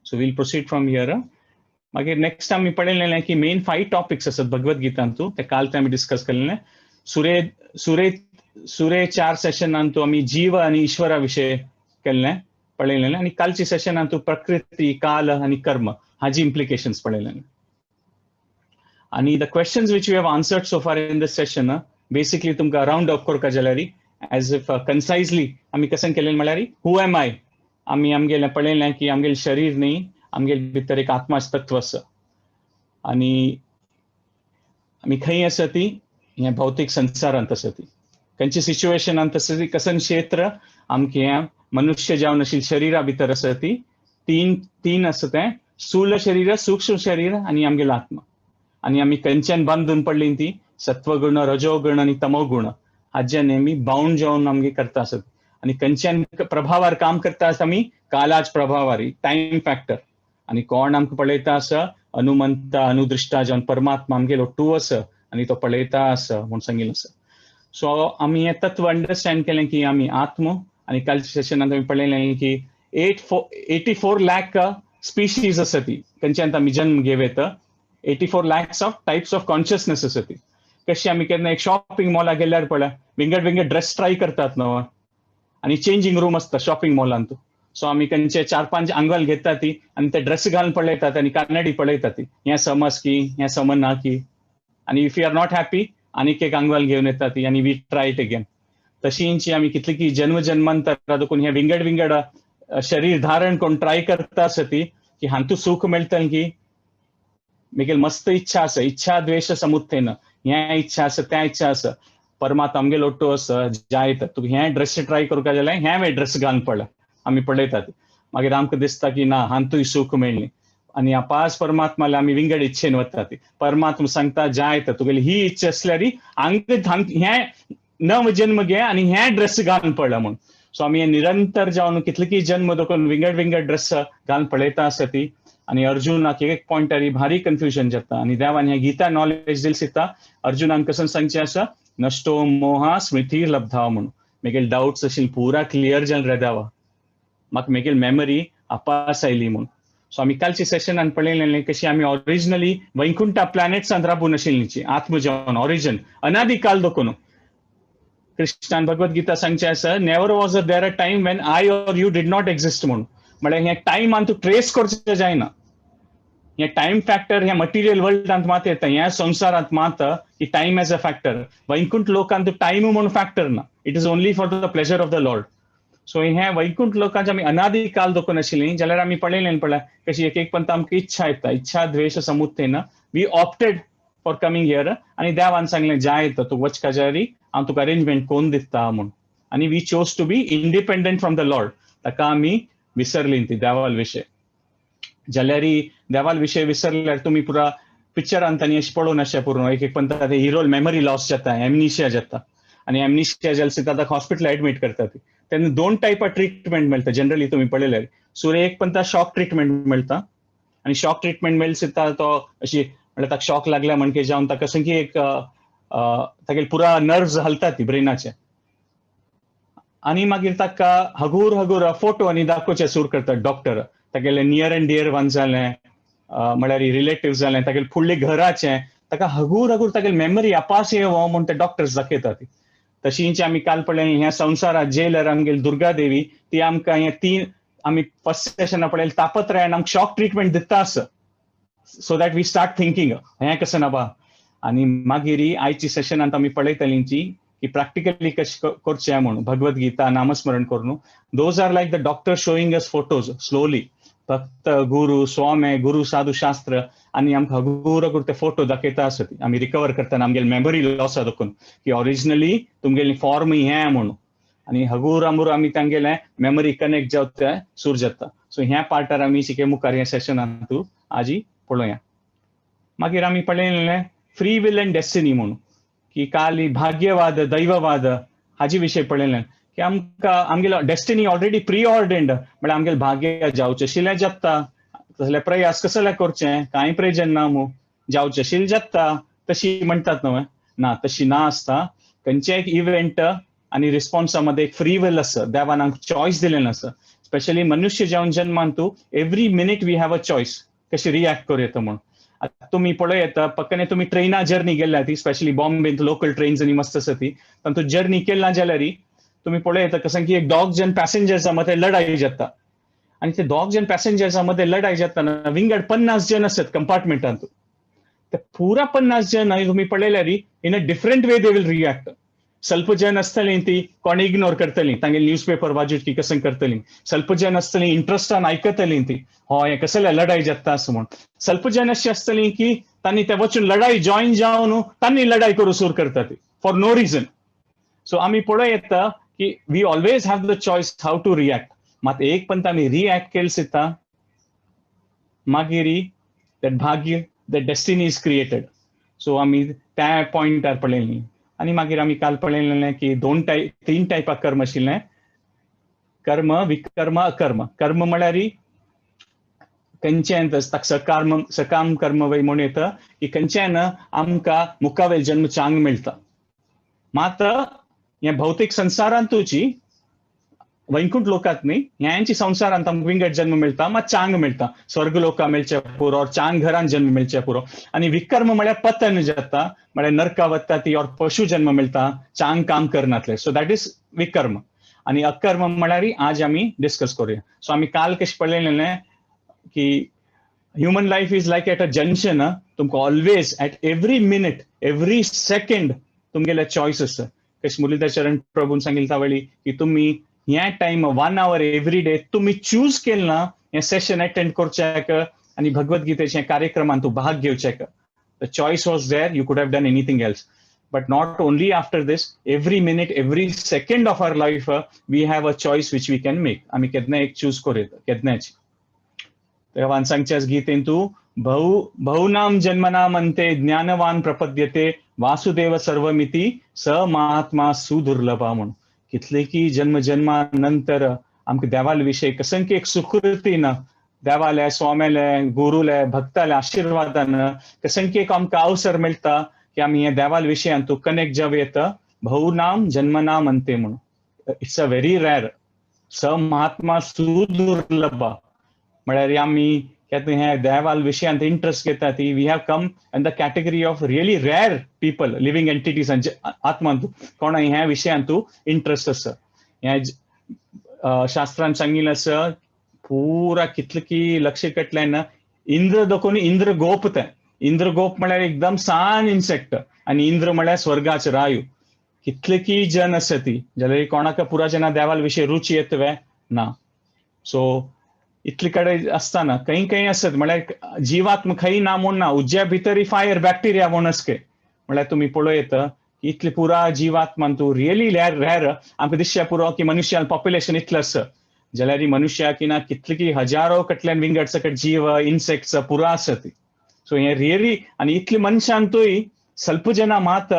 So we'll proceed from here. मागीर next आमी पळयलें की मेन फायव टॉपिक्स आसात भगवद गीतांतू, ते काल ते आमी डिस्कस केलेले. सुरे सुरे सुरे चार सेशनांतू आमी जीव आनी ईश्वरा विशय केल्ले पळयलेले आनी कालच्या सेशनांतू प्रकृती, काल आनी कर्म हाजी इम्प्लिकेशन्स पळयलेले. आनी the questions which we have answered so far in this session, basically तुमकां राउंड अप करपा जाल्यार, एज if कन्सायजली आमी कशें केलें म्हळ्यार, हू एम I? आमी आमगेलें पळयलें की आमगेलें शरीर न्ही, आमगेले भितर एक आत्माच तत्व आसा आनी आमी खंय आसा ती हें भौतीक संवसारांत आसा. ती खंयच्या सिच्युएशनांत आसा ती, कसन क्षेत्र आमचें हें मनुष्य जावन आशिल्ले शरीरा भितर आसा. ती तीन तीन आसा तें, स्थूल शरीर, सूक्ष्म शरीर आनी आमगेलो आत्मा. आनी आमी खंयच्यान बांदून पडली ती सत्वगुण, रजोगुण आनी तमोगुण हाज्या नेहमी बाउंड जावन आमगे करता आसत. आनी खंयच्यान प्रभावार काम करता आसता आमी? कालाच प्रभावार, टायम फॅक्टर. आनी कोण आमकां पळयता आसा? अनुमंता, अनुदृष्टा जावन परमात्मा आमगेलो टू आसा आनी तो पळयता आसा म्हूण सांगिल्लें आसा. सो आमी हें तत्व अंडरस्टँड केलें की आमी आत्म. आनी कालच्या सेशनांत आमी पळयलें की 84 lakh species आसा ती खंयच्यान आमी जन्म घेवं येता. 84 lakhs of types of consciousness आसा ती. कशी आमी केन्ना एक शॉपिंग मॉलाक गेल्यार पळय, विंगड विंगड ड्रेस ट्राय करतात न्हू आनी चेंजींग रूम आसता शॉपिंग मॉलांत. सो आमी खंयचे चार पांच आंगवाल घेता ती आनी ते ड्रेस घालून पळयतात आनी कानडी पळयतात ती, हें समज की हें समज ना की. आनी if you are not happy, आनीक एक आंगवाल घेवन येता ती आनी we try it again. तशींची आमी कितली की जन्म जन्मांतर देखून हे विंगड विंगड शरीर धारण करून ट्राय करता आसा ती की हांतू सुख मेळटलें की मेगेल मस्त इच्छा आसा. इच्छा द्वेश समुत्थेन, ह्या इच्छा आसा, त्या इच्छा आसा. परमात्मा आमगेलो ओट्टू आसा, जायत तुका हें ड्रेस ट्राय करूंक जाल्यार हें ड्रेस घालून पळय. आमी पळयतात, मागीर आमकां दिसता की ना, हांतूय सुख मेळ्ळी. आनी अपास परमात्माला आमी विंगड इच्छेन वतात. परमात्मा सांगता, जायत, तुगेली ही इच्छा आसल्यार हांग हें नव जन्म घे आनी हें ड्रेस घालून पळय म्हूण. सो आमी निरंतर जावन कितले की जन्म देखून विंगड विंगड ड्रेस घालून पळयता आसा ती. आनी अर्जुनाक एक पॉयंटार भारी कन्फ्युजन जाता आनी देवान हें गीता नॉलेज दिल सिता अर्जुनान कसं सांगचें आसा, नष्टो मोहा स्मृती लब्धा म्हणून. मेगेल डाउट्स आशिल्ले पुरा क्लियर जाले रे देवा, म्हाका मेगेल मेमरी अपास आयली म्हूण. सो आमी कालच्या सेशनान पळयलें कशी आमी ऑरिजिनली वैकुंठा प्लॅनेट्सान राबून आशिल्ली आत्म जावन ऑरिजन अनादी काल देखून. कृष्णान भगवत गीता सांगचें आसा, never was a there a time when I or you did not exist म्हणून. म्हळ्यार हें टायमान तूं ट्रेस करचें जायना. हे टायम फॅक्टर ह्या मटेरियल वर्ल्डांत मात येता, ह्या संवसारांत मात की टायम एज अ फॅक्टर. वैकुंठ लोकांत टायम म्हणून फॅक्टर ना. It is only for the pleasure of the Lord. So हे वैकुंठ लोकांचे आमी अनादी काल देखून आशिल्ली जाल्यार आमी पळयलें पळय कशी एक एक पंत आमकां इच्छा येता. इच्छा द्वेश समुत्थेन we opted for coming here. आनी देवान सांगलें, जाय, तूं वचका जाल्यार हांव तुका अरेंजमेंट कोन्न दिता म्हूण. आनी we chose to be independent from the Lord. ताका आमी विसरली ती देवाल विशय. जाल्यार देवाल विशय विसरल्यार तुमी पुरा पिक्चरान तांणी अशें पळोवन अशें पुरो एक एक पंता ते हिरो मेमरी लॉस जाता, एमनिशिया जाता. आनी एमनिशिया जाल्यार सुद्दां ताका हॉस्पिटल एडमीट करतात. तेन्ना दोन टायप ट्रिटमेंट मेळटा जनरली तुमी पळयल्यार. सुरे एक पंता शॉक ट्रिटमेंट मेळटा आनी शॉक ट्रिटमेंट मेळ्ळे सुद्दां तो अशी म्हळ्यार ताका शॉक लागल्या म्हणके जावन ताका की एक तागेले पुरा नर्व्स हालतात ती ब्रेनाचे. आनी मागीर ताका हगूर हगूर फोटो आनी दाखोवचे सुरू करतात डॉक्टर. तागेले नियर एंड डियर वन जालें, म्हळ्यार रिलेटीव जालें, तागेले फुडले घराचें, ताका हगूर हगूर तागेले मेमरी अपास येवो म्हूण ते डॉक्टर्स दाखयतात. तशींच आमी काल पळयलें, ह्या संवसारात जेलर आमगेली दुर्गा देवी. ती आमकां हे तीन आमी फर्स्ट सेशना पळयलें, तापत्रयान आमकां शॉक ट्रिटमेंट दिता आसा so that we start thinking हें कसं ना बा. आनी मागीर आयच्या सेशनांत आमी पळयतलीं की प्रॅक्टिकली कशें करचें म्हणून भगवत गीता, नामस्मरण करून. Those are like the doctor showing us photos slowly. भक्त, गुरु, स्वामी, गुरु, साधू, शास्त्र आनी आमकां हगूर हगूर ते फोटो दाखयता आसत. आमी रिकवर करतना आमगेले मेमरी लॉस दाखोवन की ऑरिजिनली तुमगेली फॉर्म हें म्हणून. आनी हगूर आमूर आमी तांगेले मेमरी कनेक्ट जावते सुरू जाता. सो ह्या पार्टार आमी शिके मुखार ह्या सेशनांतू आजी पळोवया. मागीर आमी पळयलें फ्री will and destiny म्हणून की काल भाग्यवाद, दैववाद हाजे विशय पळयलें की आमकां आमगेलो डेस्टिनी ऑलरेडी प्री ऑर्डेंड, म्हळ्यार आमगेलें भाग्य जावचें आशिल्लें जाता, तसले प्रयास कसले करचें, कांय प्रयोजन ना मू, जावचें आशिल्लें जाता तशी म्हणटात न्हय. ना, तशी ना आसता. खंयचें एक इव्हेंट आनी रिस्पॉन्सा मध्ये एक फ्री will आसा. देवान आमकां चॉयस दिलेलें आसा. स्पेशली मनुष्य जावन जन्मान तूं every minute we have a choice कशी रिएक्ट करूं येता म्हणून. आतां तुमी पळय येता पक्कने तुमी ट्रेना जर्नी गेल्या ती, स्पेशली बॉम्बेंत लोकल ट्रेन्स आनी मस्त आसा ती, तातूंत जर्नी केला जाल्यार तुमी पळय येता कसं की एक दोग जण पॅसेंजर्सा मदें लढाई जाता आनी ते दोग जण पॅसेंजर्सा मदें लढाई जातना विंगड 50 जण आसत कंपार्टमेंटांत. ते पुरा 50 जण आनी तुमी पळयल्यार in a different way they will react. ಸ್ವಲ್ಪ जन आसतली ती कोण इग्नोर करतली, तांगे न्यूज पेपर वाजूची कसं करतली. ಸ್ವಲ್ಪ जन आसतली इंट्रस्टान आयकतली ती, हय हें कसले लढाई जाता असं म्हूण. ಸ್ವಲ್ಪ जन अशी आसतली की तांणी ते वचून लढाई जॉईन जावन तांणी लढाई करूं सुरू करतात फॉर नो रिजन. सो आमी पळय येता की we always have the choice how to react. मात एक पण आमी रिएक्ट केले सिता मागीर that Bhagya, that destiny is created. So आमी त्या पॉयंटार पळयली आनी मागीर आमी काल पळयलें की दोन टायप तीन टायपा कर्म आशिल्लें, कर्म, विकर्म, अकर्म. कर्म म्हळ्यार खंयच्यान सकार्म सकाम कर्म वय म्हूण येता की खंयच्यान आमकां मुखावेल जन्म चांग मेळटा. मात हे भौतीक संवसारांतूची वैकुंठ लोकांत न्ही, ह्यांची संवसारांत आमकां विंगड जन्म मेळटा, मात चांग मेळटा, स्वर्ग लोका मेळचे पुरो और चांग घरान जन्म मेळचे पुरो. आनी विकर्म म्हळ्यार पतन जाता, म्हळ्यार नरका वता ती और पशु जन्म मेळटा चांग काम करनातले. सो that is विकर्म. आनी अकर्म म्हळ्यार आज आमी डिस्कस करूया. सो आमी काल कशें पळयलें की human life is like at a junction. तुमकां always at every minute, every second तुमगेले चॉयस आसा. कशें मुरलीधर चरण प्रभून सांगितलं त्यावेळी की तुमी ह्या time 1 hour every day तुमी चूज केलं ना हें सेशन अटेंड करच्याक आनी भगवद्गीतेच्या कार्यक्रमांत तूं भाग घेवच्याक. The choice was there, you could have done anything else. But not only after this, every minute, every second of our life, we have a choice which we can make. आमी केन्ना एक choose करूं येता केन्नाच. भगवान सांगचे गीतेन तूं बहु बहुनाम जन्मनामन्ते ज्ञानवान प्रपद्यते वासुदेव सर्वमिति स महात्मा सुदुर्लभा म्हणून. कितले की जन्म जन्मा नंतर आमकां देवाल विशय कसंकी एक सुकृतीन देवाले, स्वाम्याले, गुरुले, भक्ताले आशिर्वादान कसंकी एक आमकां अवसर मेळटा की आमी हे देवाल विशयान तूं कनेक्ट जावं येता. बहुनाम जन्मनाम अंते म्हणून it's a very rare, स महात्मा सुदुर्लभा. म्हळ्यार आमी केन्ना हे देवाल विशयांत इंट्रस्ट घेता ती we have come in the category of really rare people, living entities. आत्मांतू कोणा ह्या विशयांतू इंट्रस्ट आसा. ह्या शास्त्रान सांगिल्लें आसा पुरा कितले की लक्ष कटलें ना इंद्र देखून इंद्र गोप. तें इंद्रगोप म्हळ्यार एकदम सान इन्सेक्ट आनी इंद्र म्हळ्यार स्वर्गाचे रायू. कितले की जन आसा ती जाल्यार कोणाक पुरा जना देवाल विशय रुची येता वे ना. सो इतले कडेन आसतना खंय खंय आसत म्हळ्यार जिवात्म खंय ना म्हूण ना, उज्या भितर फायर बॅक्टेरिया म्हूण आसके. म्हळ्यार तुमी पळोवं येता इतले पुरा जिवात्मान तूं रियली रॅर रॅर. आमकां दिसचें पुरो की मनुष्यान पॉप्युलेशन इतलें आसा जाल्यार मनुष्याक ना कितले की हजारो कडल्यान विंगड सकट जीव, इन्सेक्ट्स पुरा आसत. सो हें रियली आनी इतले मनशांतूय ಸ್ವಲ್ಪ ಜನ मात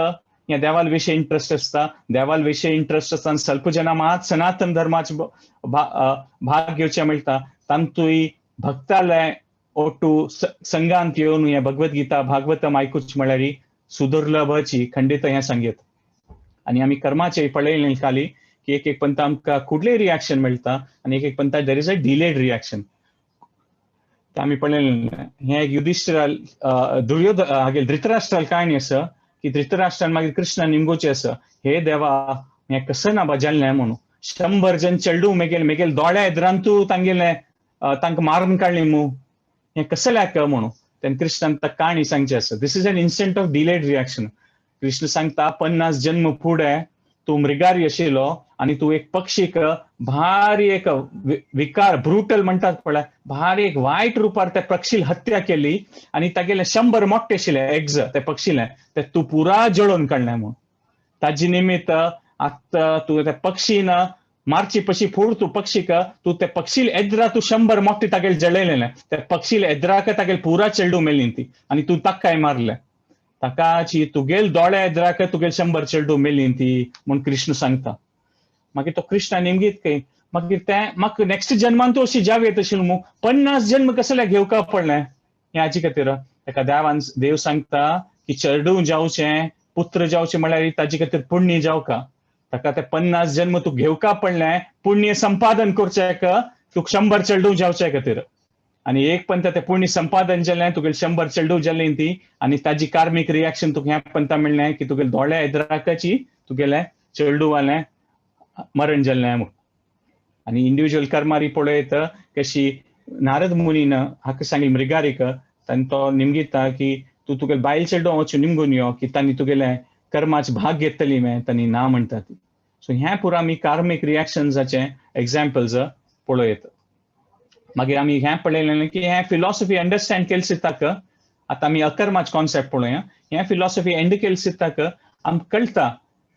ह्या देवाल विशय इंट्रस्ट आसता, देवाल विशय इंट्रस्ट आसता आनी ಸ್ವಲ್ಪ जन मात सनातन धर्माचे भाग घेवचे मेळटा. तांतूय भक्ताले ओटू संघांत येवन हे भगवद्गीता भागवतम आयकूच म्हळ्यार सुदुर्लभाची खंडीत हें सांगीत. आनी आमी कर्माचे पळयलें खाली की एक एक पंत आमकां कुडले रिएक्शन मेळटा आनी एक एक पंता there is a delayed reaction. आमी पळयलें हें एक युधिश्ठिरा दुर्योधन हागेल धृतराष्ट्राल काणी आसा की धृतराष्ट्रान मागीर कृष्णा निमगोचे आसा, हे देवा हें कसं ना बा जाल्लें म्हणून 100 जन चेडू मेगेल मेगेल दोळ्या एदरांतू तांगेले तांकां मारून काडली मू, हें कसल्याक म्हणून. तेन्ना कृष्णान ताका काणी सांगची आसा. This is an instant of delayed reaction. Krishna सांगता 50 जन्म फुडें तूं मृगारी आशिल्लो आनी तूं एक पक्षीक भारी एक विकार ब्रुटल म्हणटात पळय, भारी एक वायट रुपार त्या पक्षील हत्या केली आनी तागेले 100 मोठे आशिल्ले एग्ज त्या पक्षीले ते तूं पुरा जळोवन काडले म्हूण. ताजे निमित्त आतां तूं त्या पक्षीन मारची पशी फूड तूं पक्षीक तूं त्या पक्षील एद्रा तूं 100 मोठे तागेले जळयलेले त्या पक्षील एद्राक तागेले पुरा चेडू मेली ती आनी तूं ताकाय मारले ताकाची तुगेल दोळे एद्राक तुगेल 100 चेडू मेली ती म्हूण कृष्ण सांगता. मागीर तो कृष्णा नेमगीत खंय मागीर तें म्हाका नेक्स्ट जन्मान तूं अशी जाव येत आशिल्लो मू, 50 जन्म कसले घेवका पडलें हें हाचे खातीर. ताका देवान देव सांगता की चेडूं जावचें पुत्र जावचें म्हळ्यार ताजे खातीर पुण्य जावका, ताका ते 50 जन्म तूं घेवका पडलें पुण्य संपादन करचें तुका 100 चेडूं जावचे खातीर. आनी एक पंता ते पुण्य संपादन जालें, तुगेले 100 चेडूं जालें ती, आनी ताजी कार्मीक रिएक्शन तुका ह्या पंता मेळ्ळें की तुगेले दोळे एदराकाची तुगेले चेडूवालें मरण जालें म्हूण. आनी इंडिविज्युअल कर्मारी पळयत कशी नारद मुनीन हाका सांगली मृगारीक, तांणी तो निमगिता की तूं तुगेले बायल चेडूं वचून निमगून यो की तांणी तुगेले कर्माच भाग घेतली मे, तांणी ना म्हणटा ती. सो ह्या पुरा आमी कार्मीक रिएक्शन्साचे एग्जाम्पल्स पळयत. मागीर आमी हें पळयलें की हें फिलॉसॉफी अंडरस्टँड केले सिताक आतां आमी अकर्माच कॉन्सेप्ट पळोवया. हें फिलॉसॉफी एंड केले सिताक आमकां कळटा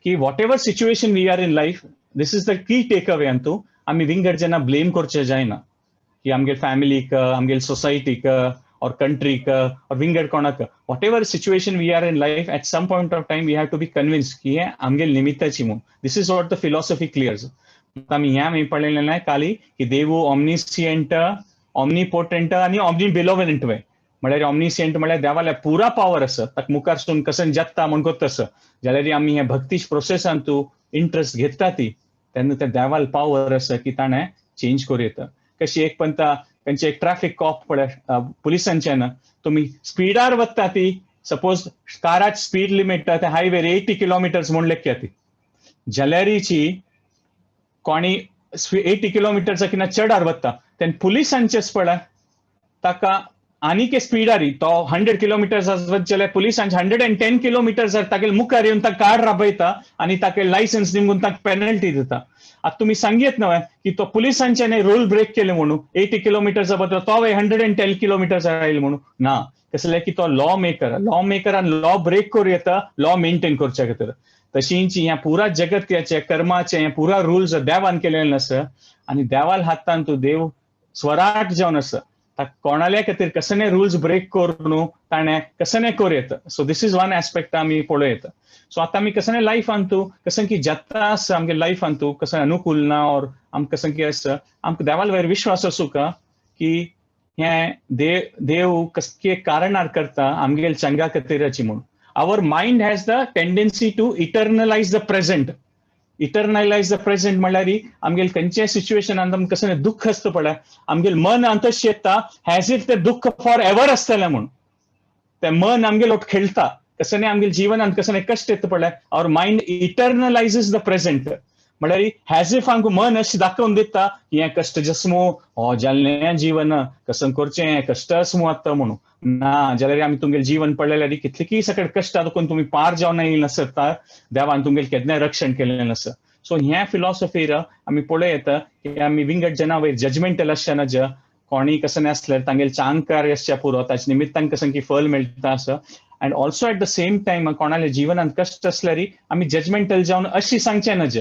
की whatever situation we are in life, this is the key take away. Antu आमी विंगड जेन्ना ब्लेम करचें जायना की आमगे फॅमिलीक, आमगे सोसायटीक or कंट्रीक or विंगड कोणाक. Whatever situation we are in life, at some point of time we have to be convinced की हें आमगे निमित्ताची म्हूण. This is what the philosophy clears. आमी ह्या आमी पळयलें काली की देवू ऑमनिसियंट, ऑमनीपोटंट आनी ऑमनी बेनेव्होलंट वे. म्हळ्यार ऑमनिसियंट म्हळ्यार देवाल्या पुरा पावर आसा, ताका मुखारसून कसन जगता म्हूण कोत्ता. जाल्यार आमी हे भक्तीच प्रोसेसान तूं इंट्रस्ट घेता ती, तेन्ना त्या देवाल पावर आसा की ताणें चेंज करूं येता. कशी एक पंता खंयचे एक ट्रॅफिक कॉप पळय, पुलिसांच्यान तुमी स्पिडार वता ती, सपोज काराच स्पीड लिमिट ते हायवेर 80 किलोमिटर्स म्हूण लेख्या ती, जाल्यारीची कोणी 80 किलोमिटर्स किना चडार वता, तेन्ना पुलिसांचेच पळय ताका आनीक स्पिडारी तो 100 किलोमिटर्स वच जाल्यार पुलिसांचे 110 किलोमिटर्स ताके मुखार येवन ताका कार राबयता आनी ताका लायसन्स निमगून ताका पेनल्टी दिता. आतां तुमी सांगयत न्हय की तो पुलिसांच्यान रूल ब्रेक केले म्हणून 80 किलोमिटर्सा बदला तो 110 किलोमिटर्स आयले म्हणून ना. कसलें की तो लॉ मेकर, लॉ मेकरान लॉ ब्रेक करूं येता लॉ मेंटेन करच्या खातीर. तशींच ह्या पुरा जगत्याचे कर्माचे हे पुरा रुल्स देवान केलेले आसा आनी देवाल हातान तूं देव स्वराट जावन आसा, कोणाल्या खातीर कसने रुल्स ब्रेक करून ताणें कसने करूं येता. So this is one aspect आमी पळोवं येता. सो आतां आमी कसने लायफान तूं कशें की जाता आसा आमगे लायफान तूं कसं अनुकूल ना और आमकां कसं की आसा, आमकां देवाल वयर विश्वास आसूं का की हें देव देव कसके कारणार करता आमगेल चंगा खातीराची म्हूण. Our mind has the tendency to eternalize the present. Eternalize the present म्हणल्यार आमगेल खंयच्याय सिच्युएशनान आमकां कसलें दुख्ख आसता पळय, आमगेल मन अंतश येता एज if तें दुख्ख फॉर एवर आसतलें म्हूण. तें मन आमगेल ओट खेळटा. कसं आमगेल जिवनात कसं कश्ट येता पळय, our mind eternalizes the present. म्हणल्यार एज if आमकां मन अशें दाखोवन दिता की हें कश्ट जसमू हो जाल्लें जीवन कसं करचें कश्ट आसमू आतां म्हणून. ना जाल्यार आमी तुमगेलें जीवन पळयल्यार कितलीं सगळे कश्ट दाखोवन तुमी पार जावन येयले नासता, देवान तुमगेलें केन्नाय रक्षण केलें नासता. सो ह्या फिलॉसॉफीर आमी पळोवं येता की आमी विंगड जना वयर जजमेंटल आसचे नज. कोणी कसं आसल्यार तांगेले चांग आसच्या पुरो, ताच्या निमित्तान कसं की फल मेळटा असो. And also at the same time कोणाल्या जिवनात कश्ट आसल्यार आमी जजमेंटल जावन अशी सांगचें नज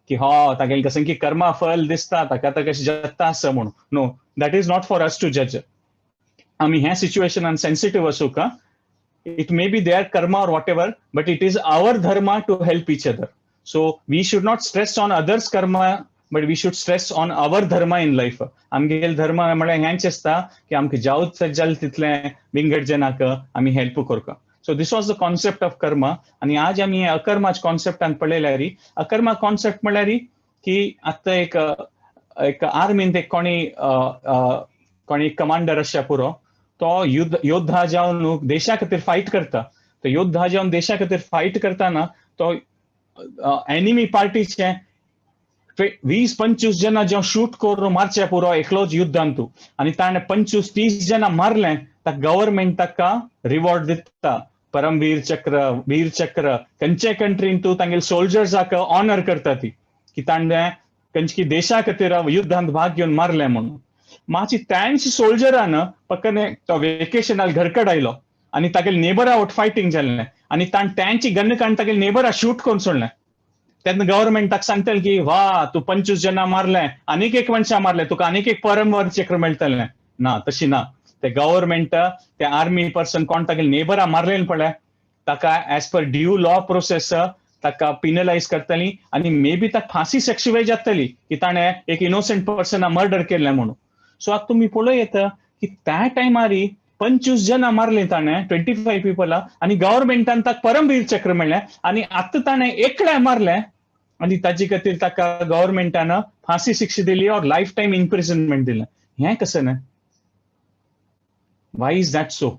की हो तागेले कसं की कर्मा फल दिसता ताका आतां कशें जत्ता आसा म्हणून. No, that is not for us to judge. आमी ह्या सिच्युएशनान सेन्सिटीव आसूं का, it may be their karma or whatever, but it is our dharma to help each other. So we should not stress on others' karma, but we should stress on our dharma in life. आमगेल धर्म म्हळ्यार हेंच आसता की आमकां जावत जालें तितलें विंगड जनाक आमी हेल्प करता. So this was the concept of karma. आनी आज आमी अकर्माच कॉन्सेप्टान पळयल्यार, अकर्मा कॉन्सेप्ट म्हळ्यार की आतां एक एक आर्मीन एक कोणी कोणी कमांडर आसच्या पुरो, तो युद्ध योद्धा जावन देशा खातीर फायट करता. तो योद्धा जावन देशा खातीर फायट करताना तो एनिमी पार्टीचे 20-25 जाणां जेव्हा शूट करून मारचे पुरो एकलोच युद्धान तूं, आनी ताणें 25-30 जाणां मारलें, ताका गव्हर्मेंट ताका रिवॉर्ड दिता, परमवीर चक्र, वीर चक्र. खंयचे कंट्रीन तूं तांगेले सोल्जर्साक ऑनर करता ती की ताणें खंयचे देशा खातीर युद्धांत भाग घेवन मारलें म्हणून. मातशी त्यांच सोल्जरान पक्कने तो वेकेशनाक घरकड आयलो आनी तागेले नेबरा वट फायटींग जालें आनी ताण त्यांची गन काडून तागेले नेबरा शूट करून सोडलें. तेन्ना गव्हर्मेंट ताका सांगतलें की वा, तूं 25 जाणां मारलें, आनीक एक मनशा मारलें, तुका आनीक एक परमवीर चक्र मेळटलें. ना, तशी ना. ते गव्हर्मेंट ते आर्मी पर्सन कोण तागेले नेबरा मारलें पळय, ताका as per due law process ताका पिनलायज करतली आनी मे बी ताका फांसी शिक्षा जातली की ताणें एक इनोसंट पर्सना मर्डर केलें म्हणून. सो आतां तुमी पळोवं येता की त्या टायमार 25 जाणां मारली ताणें, 25 पिपल, आनी गव्हर्मेंटान ताका परमवीर चक्र मेळ्ळें. आनी आतां ताणें एकल्या मारलें आनी ताजे खातीर ताका गव्हर्मेंटान फांसी शिक्षा दिली ऑर लायफ टायम इम्प्रिजनमेंट दिलें. हें कसं न्हय? Why is that so?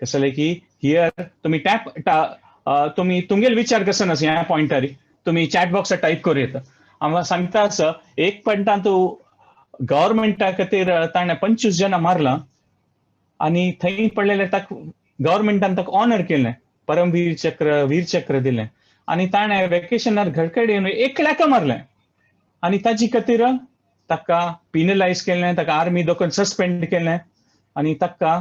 कसं जालें की here तुमी टॅप, तुमी तुमगेले विचार कसो आसा ह्या पॉयंटार, तुमी चॅट बॉक्सार टायप करूं येता. हांव सांगता आसा, एक पॉयंटान तूं गव्हर्मेंटा खातीर ताणें 25 जाणां मारलां आनी थंय पडलेले ताका गव्हर्मेंटान ताका ऑनर केलें, परमवीर चक्र, वीर चक्र दिलें आनी ताणें वेकेशनार घरकडेन येवन एकल्याक मारलें आनी ताजे खातीर ताका पिनलायज केलें, ताका आर्मी दोकून सस्पेंड केलें आनी ताका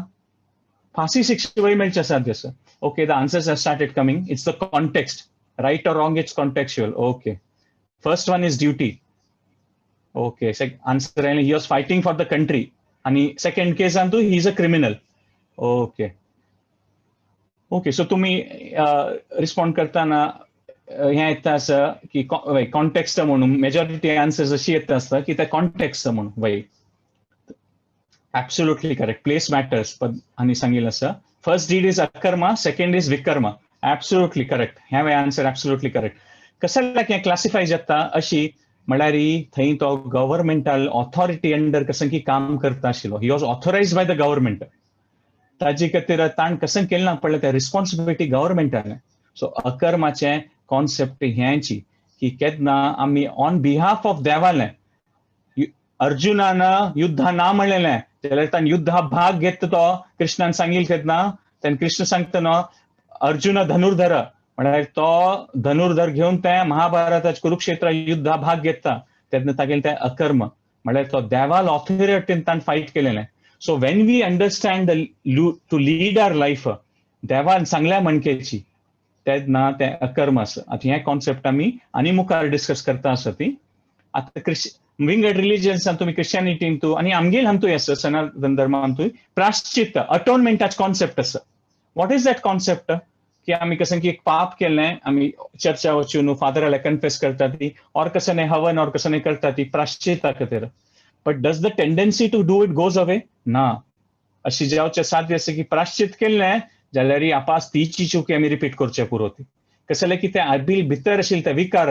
फांसी शिक्षा वय मेळचें साध्य आसा. Okay, the answers have started coming. It's the context. Right or wrong, it's contextual. Okay, first one is duty. Okay, answer, he was fighting for the country आणि सेकंड केसान तू he is a criminal. Okay, so तुम्ही respond करताना हें येता आसा की context म्हणून, majority answers अशी येता आसता की ते कॉन्टेक्स्ट म्हणून. वय, absolutely correct, place matters. आनी सांगिल्लें आसा, first deed is akarma, second is vikarma. Absolutely correct. हें आन्सर ऍब्सोल्युटली करेक्ट. कसं हें क्लासिफाय जाता अशी म्हळ्यार थंय तो गव्हर्मेंटल ऑथॉरिटी अंडर कसं की काम करता आशिल्लो. He was authorised by the government. ताजे खातीर ताण कसं केलें ना पडलें, ते रिस्पॉन्सिबिलिटी गव्हर्मेंटान. सो अकर्माचें कॉन्सेप्ट हेंची की केन्ना आमी ऑन बिहाफ ऑफ देवालें, अर्जुनान युद्धा ना म्हणलेलें जाल्यार ताणें युद्धा भाग घेत तो कृष्णान सांगिल केन्ना, तेन्ना कृष्ण सांगता न्हू, अर्जुन धनुर्धर, म्हळ्यार तो धनुर्धर घेवन ते महाभारताच्या कुरुक्षेत्र युद्धा भाग घेता तेन्ना तागेलें तें अकर्म, म्हळ्यार तो देवाल ऑथॉरिटीन ताणें फायट केलेलें. So when we understand to lead our life देवान सांगल्या म्हणकेची, तेन्ना तें अकर्म आसा. आतां हें कॉन्सेप्ट आमी आनी मुखार डिस्कस करता आसा ती. आतां क्रिश्च विंगड रिलिजन्सान तुमी क्रिश्चियनिटीन तूं आनी आमगेल हातूंय आसा, सनातन धर्मांतूय प्राश्चित, अटोनमेंटाचे कॉन्सेप्ट आसा. What is that concept? की आमी कसं की एक पाप केलें, आमी चर्चा वचून फादराला कन्फेस करता ती और कसं नाही हवन और कसं नाही करता ती प्राश्चिता खातीर. But does the tendency to do it goes away? ना. अशी जावचें साध्य आसा की प्राश्चित केल्लें जाल्यार आपास तीची चुकी आमी रिपीट करचे पुरो ती. कशें जालें की ते आबील भितर आशिल्ले ते विकार,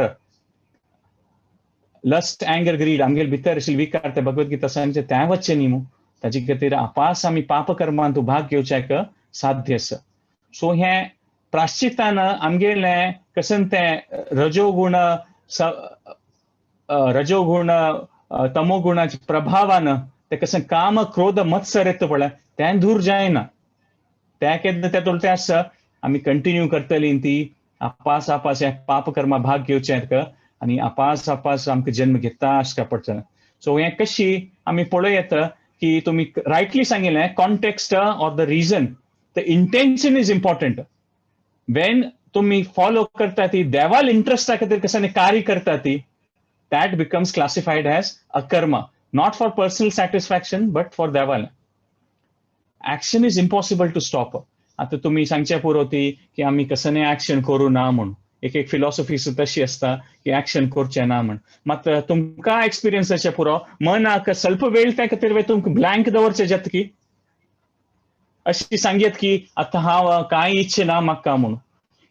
लस्ट, अँगर, ग्रीड, आमगेले भितर आशिल्ले विकार, ते भगवत गीता सांगचे ते वचचे न्ही मू. ताजे खातीर आपास आमी पापकर्मांत भाग घेवच्याक साध्य आसा. सो हें प्राश्चितान आमगेलें कशें तें रजोगुण, रजोगुण तमोगुणाच्या प्रभावान ते कशें काम, क्रोध, मत्सर येता पळय, तें दूर जायना. तें केन्ना तें उलटें आसा, आमी कंटिन्यू करतली ती आपास आपास ह्या पापकर्मा भाग घेवचें आनी आपास आपास आमकां जन्म घेता आसका पडटलें. सो हें कशी आमी पळोवं येता की तुमी रायटली सांगिल्लें, context or the reason, the intention is important. When तुमी फॉलो करता ती देवाल इंट्रस्टा खातीर कशें कार्य करता ती, that becomes classified as akarma, not for personal satisfaction but for देवाल. Action is impossible to stop. आतां तुमी सांगचें पुरो ती की आमी कसं ऍक्शन करूं ना म्हूण. एक एक फिलॉसॉफी तशी आसता की ऍक्शन करचें ना म्हूण. मात तुमकां एक्सपिरियन्स अशें पुरो, मनाक स्वल्प वेळ त्या खातीर तुमकां ब्लँक दवरचें जाता की अशी सांगयत की आतां हांव कांय इच्छा ना म्हाका म्हूण.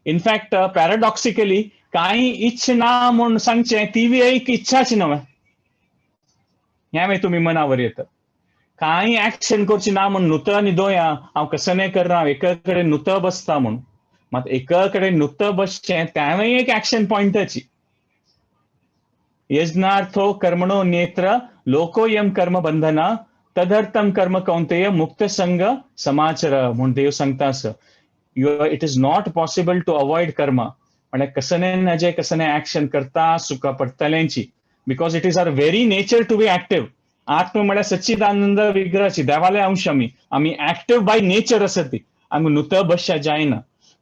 इनफॅक्ट पॅराडॉक्सिकली कांय इच्छा ना म्हूण सांगचें, ती बी एक इच्छाच न्हय. हें मागीर तुमी मनावर येता. कांय ऍक्शन करची ना म्हूण नुत न्हिदोया, हांव कसं नाही करना, हांव एका कडेन नुत बसता म्हूण. मात एका कडेन नुत बसचें तेंवूय एक ऍक्शन पॉयंटाची. यज्ञार्थो कर्मणो नेत्र लोकोयम कर्म बंधना तदर्थम कर्म कौंतेय मुक्त संग समाचर म्हूण देव सांगता आसा. You it is not possible to avoid karma. म्हळ्यार कसने नजे कसने ऍक्शन करता सुका पडटलेंची, because it is our very nature to be active. आत्म म्हळ्यार सच्चिदानंद विग्रहाची देवाले अंश. आमी आमी ऍक्टिव्ह बाय नेचर आसा ती, आमी नुत बसच्या जायना.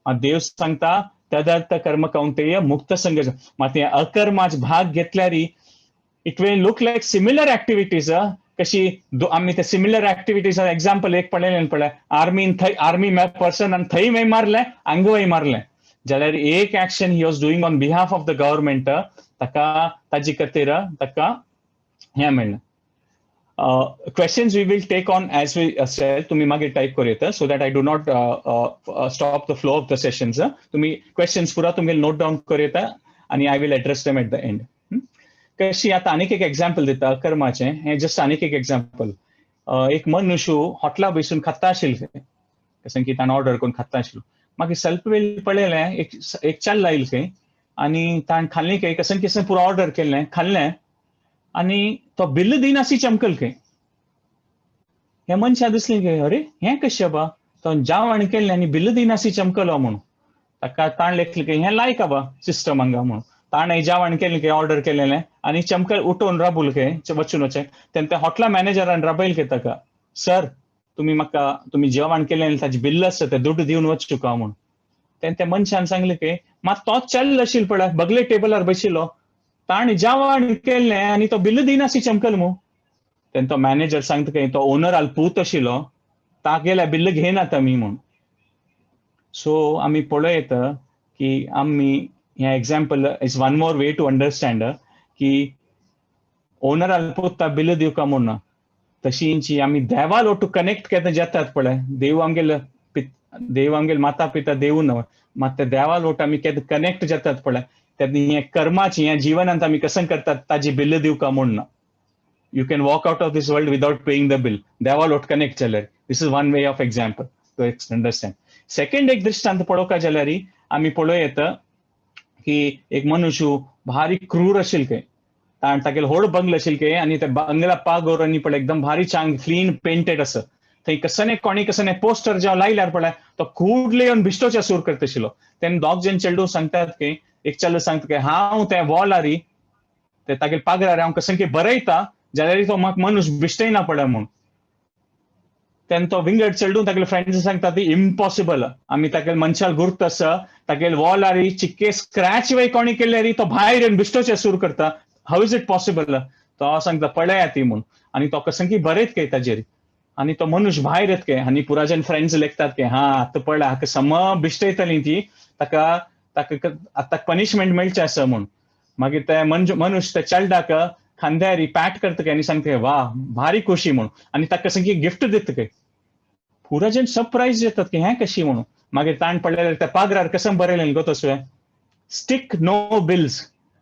मात देव सांगता, तदर्थ कर्म कौंतेय मुक्त संग. मात हे अकर्माच भाग घेतल्यार it will look like similar activities. कशी आमी ते सिमिलर ऍक्टिव्हिटीज एक्झाम्पल एक पळयलें पळय, आर्मीन थंय आर्मी पर्सन थंय मागीर मारलें, हांगा मागीर मारलें जाल्यार एक action he was doing on behalf of the government, ताका ताजे खातीर ताका हें मेळ्ळें. Questions we will take on as we say. तुम्ही मागीर टाईप करू येता, so that I do not stop the flow of the sessions. तुम्ही क्वेश्चन्स पुरा तुमगे नोट डावन करू येता. आनी I will address them at the end. कशी आतां आनीक एक एग्जाम्पल दिता अकर्माचें. हें जस्ट आनीक एक एग्जाम्पल. एक मनुष्य हॉटेला बसून खाता आशिल्ले, कशें की ताणें ऑर्डर करून खाता आशिल्लो. मागीर सल्प वेळ पळयलें, एक एक चल आयल खंय आनी ताणें खाल्लें खंय, कशें कशें पुरो ऑर्डर केल्लें, खाल्लें आनी तो बिल्ल दिनासी चमकल खंय. हे मनशा दिसलें की अरे हें कशें बा, तो जेवण केल्लें आनी बिल्ल दिनासी चमकलो म्हणून. ताका ताणें लेखलें की हें लायक बा सिस्टम हांगा म्हणून. ताणें जेवण केलें खंय, ऑर्डर केलेलें आनी चमकल उठोवन राबूल खंय वचून वचें. तेन्ना त्या हॉटेला मॅनेजरान राबयल खंय ताका, सर तुमी म्हाका तुमी जेवण केलें ताजें बिल्ल आसा तें दुड्ड दिवन वचूं का म्हणून. तेन्ना त्या मनशान सांगलें की मात तोच चल्ल आशिल्लो पळय बगले टेबलार बशिल्लो, ताणें जेवण केल्लें आनी तो बिल्ल दिनासी चमकल मू. तेन्ना तो मॅनेजर सांगता की तो ओनराल पूत आशिल्लो, तागेलें बिल्ल घेनात आमी म्हूण. सो आमी पळयत की आमी हें example is one more way to understand की ओनराल पूत बिल्ल दिवका म्हूण ना. तशींची आमी देवाल ओटू कनेक्ट केन्ना जातात पळय, देव आमगेले देव आमगेले माता पिता देव न्हय, मात ते देवाल ओट आमी केन्ना कनेक्ट जातात पळय तेन्ना हें कर्माची हें जिवनांत आमी कसं करतात ताजी बिल्ल दिवका म्हूण ना. You can walk out of this world without paying the bill. देवाल ओट कनेक्ट जाल्यार. This is one way of example to understand. Second एक दृष्टांत पळोवका जाल्यार आमी पळोवं येता की एक मनुष्य भारी क्रूर आशिल्ले खंय, ताणें तागेलो व्हड बंगलो आशिल्ले खंय आनी त्या बंगला पागोर पळय एकदम भारी चांग क्लीन पेंटेड आसा. थंय कसने कोणी कसने पोस्टर जेव्हा लायल्यार पळय तो कूडले येवन बिश्टोच्या सूर करता आशिल्लो. तेन्ना दोग जण चेडूं सांगतात की एक चेडो सांगता की हांव त्या वॉलारी ते तागेले पागरार हांव कसं की बरयता जाल्यार तो म्हाका मनुष्य बिश्टयना पळय म्हूण. तेन्ना तो विंगड चेडूं तागेले फ्रेंड्स सांगता ती इम्पॉसिबल, आमी तागेले मनशाल गुर्त आसा, तागेले वॉलारी चिक्के स्क्रॅच वय कोणी केल्यार तो भायर येवन बिश्टोचे सूर करता, how is it possible. तो सांगता पळया ती म्हूण आनी तो कसं की बरयत काय ताजेर आनी तो मनुष्य भायर येत काय आनी पुराजन फ्रेंड्स लेखतात की हा आतां पळय हाका सम बिश्टयतली ती, ताका ताका आतां पनिशमेंट मेळचें आसा म्हूण. मागीर ते मनुष्य त्या चेडवाक खांद्यार पॅट करता काय आनी सांगता वा भारी खोशी म्हूण आनी ताका कसं की गिफ्ट दिता काय. पुरा जण सरप्रायज जातात की हें कशी म्हणून. मागीर ताण पडलें त्या पागरार कसं बरयलें गो तसवें, स्टिक नो बिल्स,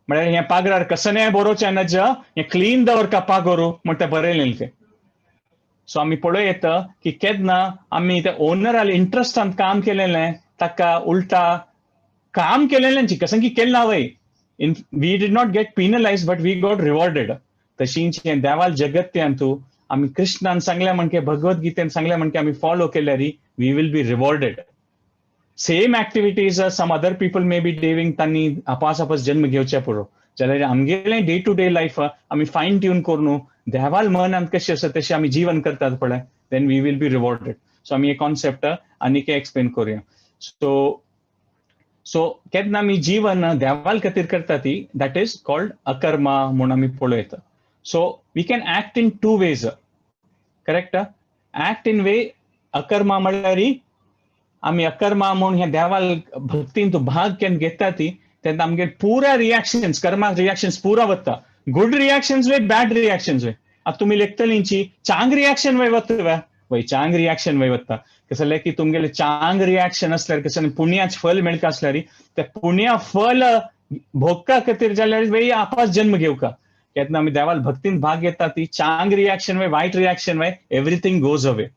म्हळ्यार हें पागरार कसं बरोवचें नज, हें क्लीन दवरका पागोरू म्हण तें बरयलें तें. सो आमी पळोवं येता की केन्ना आमी त्या ओनराल इंट्रस्टान काम केलेलें ताका उल्टा काम केलेलें कसं की केलें ना वय, in we did not get penalise but we got rewarded. तशींच हें देवाल जगत्यांतू आमी कृष्णान सांगलें म्हणके भगवत गीतेन सांगलें म्हणके आमी फॉलो केल्यार we will be rewarded. Same activities some other people may be doing, तांणी आपास आपास जन्म घेवचे पुरो, जाल्यार आमगेलें डे टू डे लायफ आमी फायन ट्यून करून देवाल मनांत कशें आसा तशें आमी जीवन करतात पळय, then we will be rewarded. So आमी हे कॉन्सेप्ट आनीक एक्सप्लेन करूया. सो सो केन्ना आमी जीवन देवाल खातीर करता ती that is called अकर्मा म्हूण आमी पळयता. So we can act in two ways, correct. Act in way अकर्मा म्हणल्यार आमी अकर्मा म्हूण ह्या देवाल भक्तीन भाग केन्ना घेता ती तेन्ना आमगे पुरा रिएक्शन्स कर्मा रिएक्शन्स पुरा वता, गुड रिएक्शन्स वे बॅड रिएक्शन्स वे. आतां तुमी लेखतलींची चांग रिएक्शन वय वता वय, चांग रिएक्शन वय वता. कसं की तुमगेले चांग रिएक्शन असल्यार कसं पुण्याच फल मेळका असल्यार ते पुण्या फल भोगका खातीर जाल्यार वय आपास जन्म घेवका. केन्ना आमी देवाल भक्तीन भाग घेता ती चांग रिएक्शन वय वायट रिएक्शन वय everything goes away.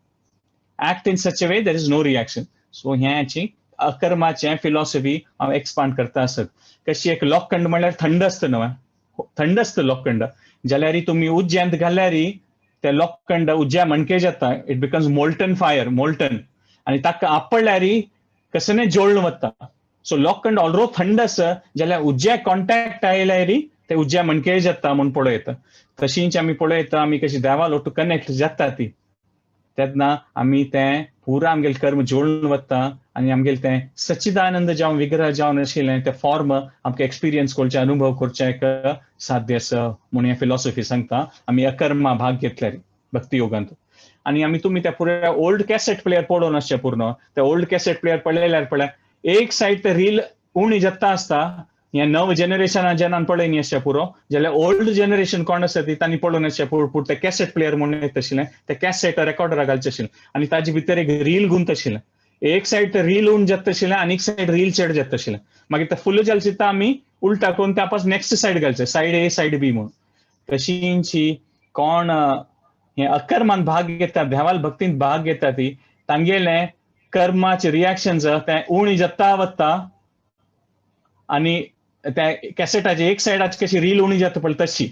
Act in such a way there is no reaction. So ह्याची अकर्माचें फिलॉसॉफी हांव एक्सपांड करता आसत. कशी एक लोखंड म्हणल्यार थंड आसता न्हय, थंड आसता लोखंड, जाल्यार तुमी उज्यांत घाल्यार ते लोखंड उज्या म्हणके जाता, it becomes molten fire, molten, आनी ताका आपडल्यार कसने जोळून वता. सो लोखंड ऑलरो थंड आसा जाल्यार उज्या कॉन्टॅक्ट आयल्यार ते उज्या म्हणके जाता म्हूण पळयता. तशींच आमी पळयता आमी कशी देवाल ओटू कनेक्ट जाता ती तेन्ना आमी तें पुरा आमगेलें कर्म जोडून वता आनी आमगेलें तें सच्चिदानंद जावन विग्रह जावन आशिल्लें तें फॉर्म आमकां एक्सपिरियन्स करचें, अनुभव करचें एक साध्य आसा म्हूण हें फिलॉसॉफी सांगता. आमी अकर्मा भाग घेतल्यार भक्ती योगांत. आनी आमी तुमी त्या पुराय ओल्ड कॅसेट प्लेयर पळोवन आसचें पूर्ण, ते ओल्ड कॅसेट प्लेयर पळयल्यार पळय एक सायड ते रील उणी जाता आसता. ह्या नव जनरेशना जेन्ना पळय न्ही आसचें पुरो, जाल्यार ओल्ड जनरेशन कोण आसा ती तांणी पळोवन आसचें पूण ते कॅसेट प्लेयर म्हणून येत आशिल्लें, ते कॅसेट रेकॉर्डरा घालचें आशिल्लें आनी ताजे भितर एक रील गुंत आशिल्लें. एक सायड ते रील उण जाता आशिल्लें आनी एक सायड रील चड जाता आशिल्लें. मागीर ते फुल जालें चिंता आमी उलटा करून त्या नेक्स्ट सायड घालचे, सायड ए सायड बी म्हणून. तशींची कोण हे अकर्मान भाग घेता, देवाल भक्तीन भाग घेता, ती तांगेले कर्माचे रिएक्शन ते उणी जाता वता आनी त्या कॅसेटाचे एक सायडाची कशी रील उणी जाता पळय तशी.